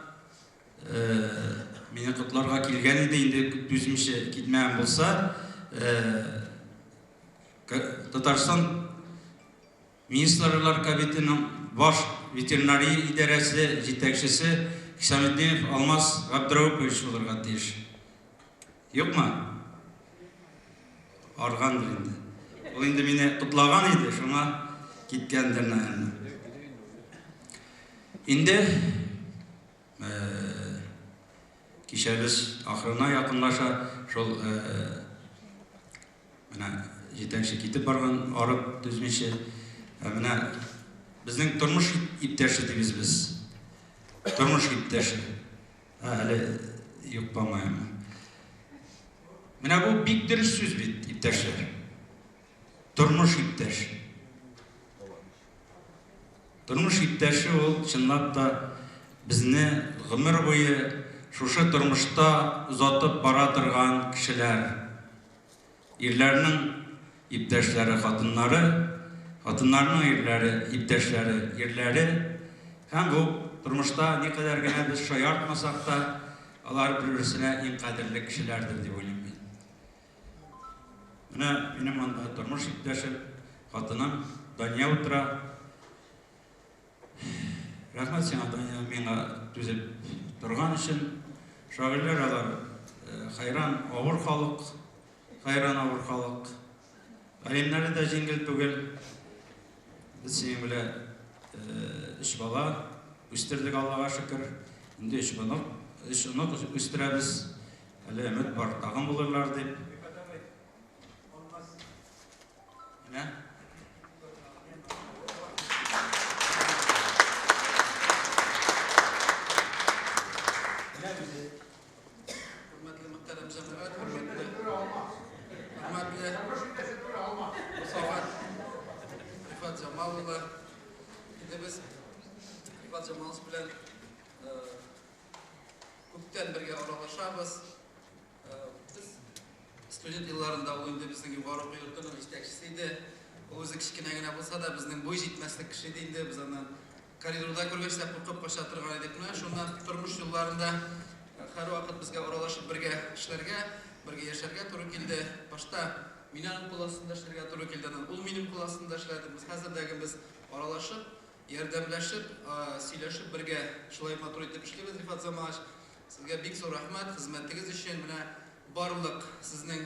мине котларга килгән иде, инде түзмичә китмәгән булса, Татарстан Министрлар Кабинетының баш ветеринария идарәсе җитәкчесе Хисаметдинов Алмаз Габдрәүпович булырга тиеш. Юкмы? Аргандыр инде. Ул инде мине котлаган иде, шуңа киткәндер, наверное. Инде кичәбез ахырына якынлаша, шул менә җитәкче китеп барган, арып түзмичә. Ә менә безнең тормыш иптәше дибез без. Тормыш иптәше. Ә, әле юк, по-моему. Менә бу бик дөрес сүз бит, иптәшләр. Тормыш иптәше. Тормыш иптәше ул чынлап та безне гомер буе шушы тормышта озатып бара торган кешеләр. Ирләрнең иптәшләре хатыннары, хатыннарның ирләре, иптәшләре ирләре. Һәм бу тормышта никадәр генә без шаяртмасак та, алар бер-берсенә иң кадерле кешеләрдер дип уйлыйм мин. Менә минем анда тормыш иптәшем, хатыным Дания утыра. Рәхмәт сиңа, Дания, миңа түзеп торган өчен. Шагыйрьләр алар хәйран авыр халык, хәйран авыр халык. Галимнәре дә җиңел түгел. Без синең белән өч бала үстердек, Аллага шөкер. Инде өч онык, өч онык үстерәбез. Әле өмет бар, тагын булырлар дип. Менә. Хөрмәтле мөхтәрәм җәмәгать, хөрмәтле хөрмәтле Рифат Рифат Җамал улы. Инде без Рифат Җамалович белән күптән бергә аралашабыз. Без студент елларында ул инде безнең югары уку йортының җитәкчесе иде. Ул үзе кечкенә генә булса да, безнең буй җитмәслек кеше иде инде. Без аннан коридорда күргәч тә куркып кача торган идек. Менә шуннан тормыш юлларында һәрвакыт безгә аралашып бергә эшләргә, бергә яшәргә туры килде. Башта мин аның кул астында эшләргә туры килде, аннан ул минем кул астында эшләде. Без хәзер дә без аралашып, ярдәмләшеп, сөйләшеп бергә шулай матур итеп эшлибез, Рифат Замалович. Сезгә бик зур рәхмәт хезмәтегез өчен. Менә барлык сезнең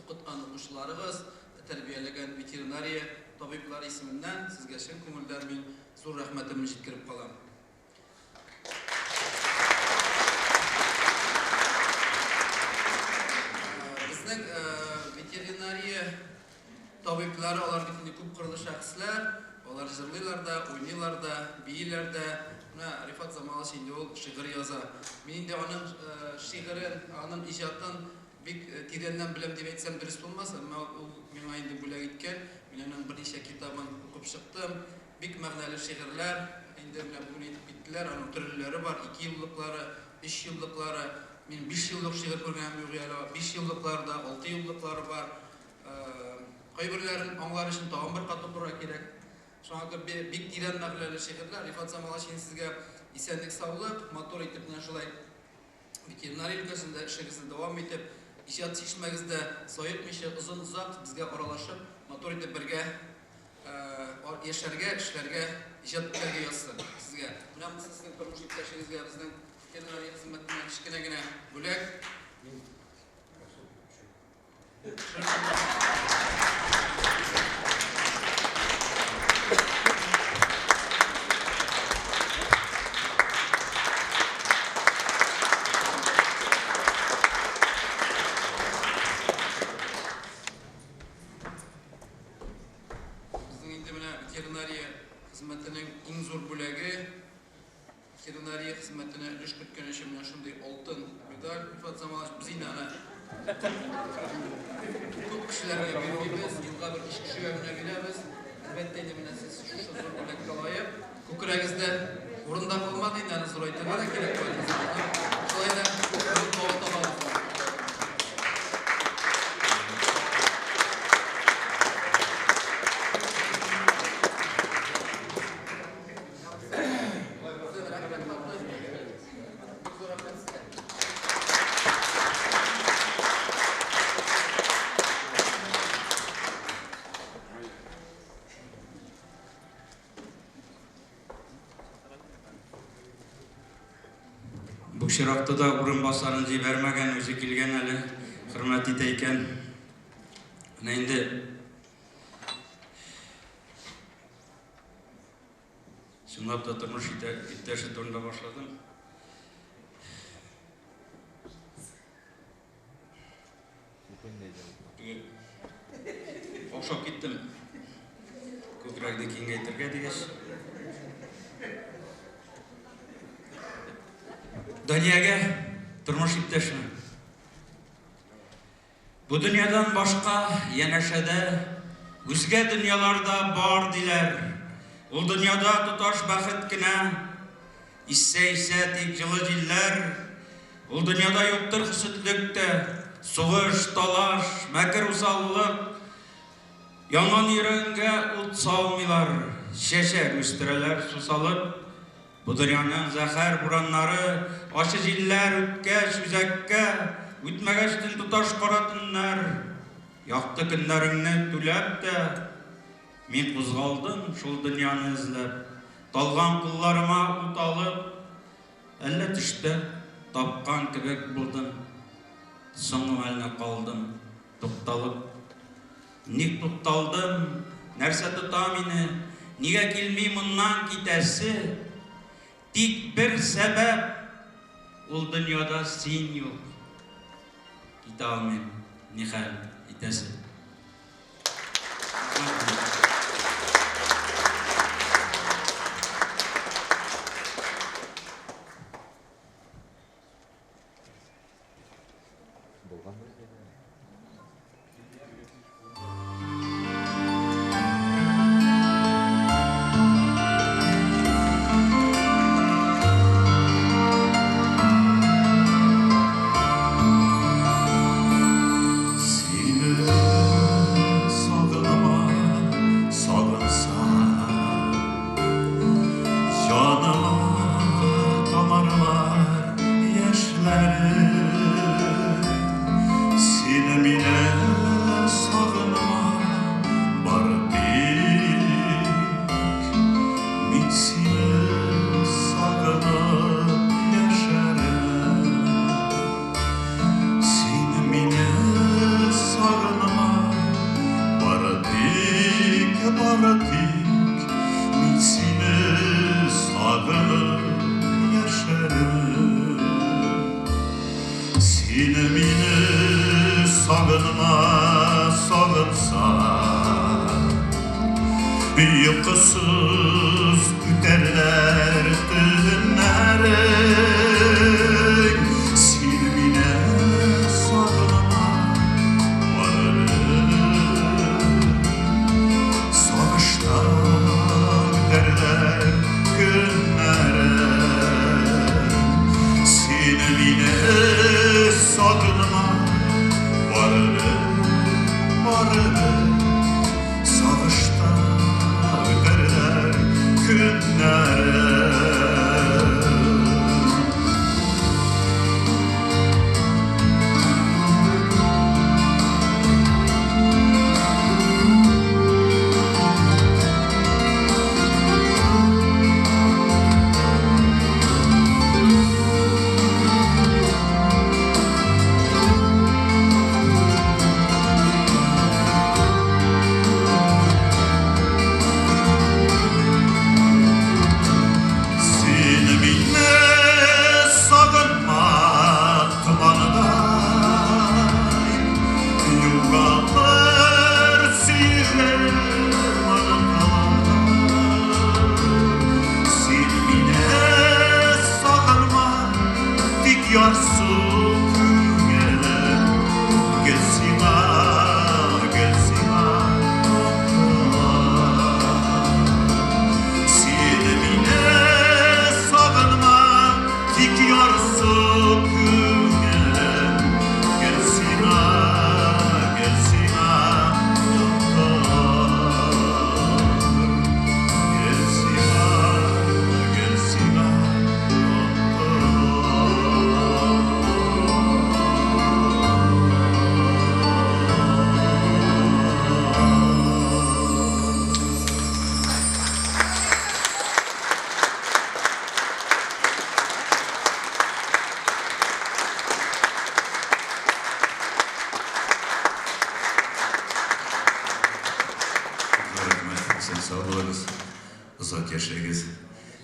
укыткан укучыларыгыз, тәрбияләгән ветеринария табиблары исеменнән сезгә чын күңелдән мин зур рәхмәтемне җиткереп калам. Безнең ветеринария Табиблар, алар бит инде күпкырлы шәхесләр, алар җырлыйлар да, уйныйлар да, бииләр дә. Менә Рифат Замалович инде ул шигырь яза. Мин инде аның шигырен, аның иҗатын бик тирәннән беләм дип әйтсәм дөрес булмас, әмма ул миңа инде бүләк иткән. Мин аның берничә китабын укып чыктым. Бик мәгънәле шигырьләр, инде менә бүген әйтеп киттеләр, аның төрлеләре бар, икеюллыклары, өчьеллыклары. Мин бишьеллык шигырь күргәнем юк әле, бишьеллыклары да, алтыюллыклары бар. Кайберләрен аңлар өчен тагын бер кат укырга кирәк. Шуңа күрә бик тирән мәгънәле шигырьләр. Рифат Замалович, инде сезгә исәнлек-саулык, матур итеп менә шулай ветеринария өлкәсендә эшегезне дәвам итеп, иҗат чишмәгездә саекмыйча озын-озак безгә аралашып, матур итеп бергә яшәргә, эшләргә, иҗат итәргә язсын сезгә. Менә монысы сезнең тормыш иптәшегезгә безнең ветеринария хезмәтеннән кечкенә генә бүләк. Иҗтимагый хезмәтенә өлеш керткән өчен менә шундый алтын медаль Рифат Замалович. Без инде аны күп кешеләргә бирмибез, елга бер өч кешегә генә бирәбез. Әлбәттә инде менә сез шушы зур бүләккә лаек. Күкрәгездә урын да калмады инде, аны зурайтырга да кирәк кайткан заманда. Шулай да урын таба табабыз. Бу чиракта да урынбасарын җибәрмәгән, үзе килгән әле, хөрмәт итә икән. Менә инде чынлап та тормыш иптәше турында башладым. Каушап киттем. Күкрәкне киңәйтергә дигәч. Даниягә тормыш иптәшемә. Бу дөньядан башка янәшәдә үзгә дөньялар да бар диләр. Ул дөньяда тоташ бәхет кенә. Иссә исә тик җылы җилләр. Ул дөньяда юктыр хөсетлек тә, сугыш, талаш, мәкер усаллык. Янган йөрәгеңгә ут салмыйлар, чәчәк үстерәләр сусалып. Бу дөньяның зәһәр бураннары, ачы җилләр үткәч үзәккә, үтмәгәчтен тоташ кара төннәр. Якты көннәреңне түләп тә, мин кузгалдым шул дөньяны эзләп. Талган кулларыма ут алып, әллә төштә тапкан кебек булдым. Соңгы мәлне калдым тукталып. Ник тукталдым, нәрсә тота мине, нигә килми моннан китәсе? Тик бер сәбәп, ул дөньяда син юк. Китә алмыйм, нихәл итәсе? Сине сагынаман.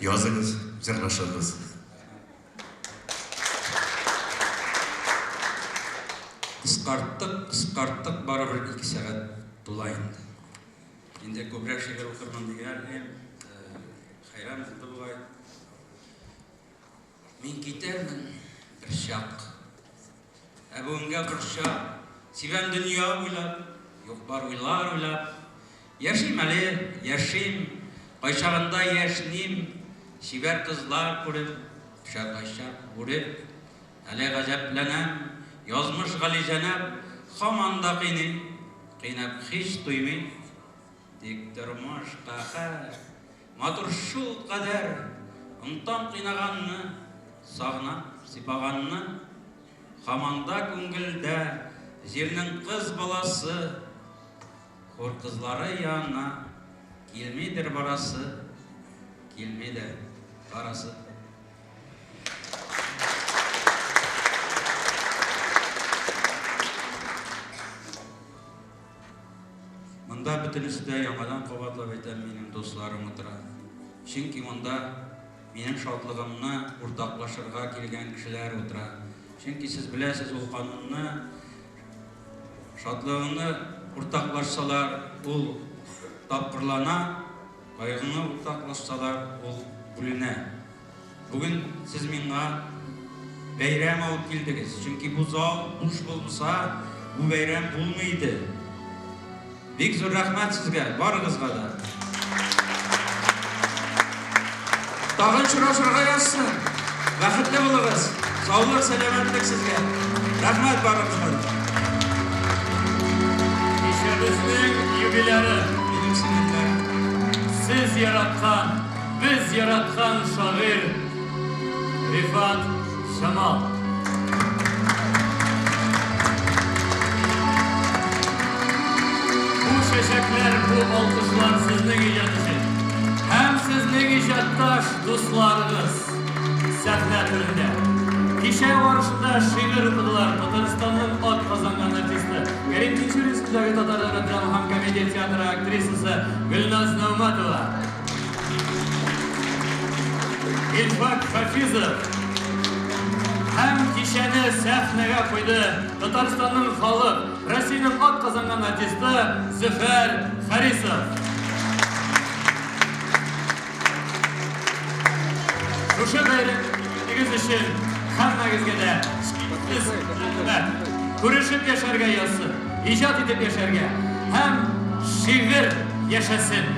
Языгыз, җырлашырбыз. Кыскарттык, кыскарттык, барыбер 2 сәгать тула инде. Инде күбрәк шигырь укырмын дигән идем, хәйран булды бугай. Мин китәрмен бер чак. Ә бүгенгә борчак, сибәм дөнья буйлап, юк бар уйлар уйлап. Яшим әле, яшим, кайчагында яшьним, чибәр кызлар күреп, төшә кайчак бүрек. Әле гаҗәпләнәм, язмыш галиҗәнәп, һаман да кыйный, кыйнап һич туймый. Тик тормыш каһәр, матур шул кадәр, онтам кыйнаганны, сагынам сыйпаганны. Һаман да күңелдә җирнең кыз баласы, хур кызлары янына килмидер барасы, килмидер барасы. Монда бөтенесе дә яңадан кабатлап әйтәм, минем дусларым утыра. Чөнки монда минем шатлыгымны уртаклашырга килгән кешеләр утыра. Чөнки сез беләсез ул канунны, шатлыгыңны уртаклашсалар, ул тапкырлана, кайгыңны уртаклашсалар, ул бүленә. Бүген сез миңа бәйрәм алып килдегез. Чөнки бу зал буш булмаса, бу бәйрәм булмый иде. Бик зур рәхмәт сезгә, барыгызга да. Тагын очрашырга язсын. Бәхетле булыгыз. Саулык, сәламәтлек сезгә. Рәхмәт барыгызга да. Кичәбезнең юбиляры. Минем сеңелләрем. Сез яраткан, без яраткан шагыйрь Рифат Җамал. Бу чәчәкләр, бу алкышлар сезнең иҗат өчен. Һәм сезнең иҗатташ дусларыгыз сәхнә түрендә. Кичә барышында шигырь укыдылар Татарстанның ат казанган артисты, Кәрим Тинчурин исемендәге Татар дәүләт драма һәм комедия театры актрисасы Гөлназ Нәүмәтова, Илфак Хафизов һәм кичәне сәхнәгә куйды Татарстанның халык, Россиянең ат казанган артисты Зөфәр Харисов. Шушы бәйрәмегез өчен һәммәгезгә дә чиксез рәхмәт. Күрешеп яшәргә язсын, иҗат итеп яшәргә һәм шигырь яшәсен.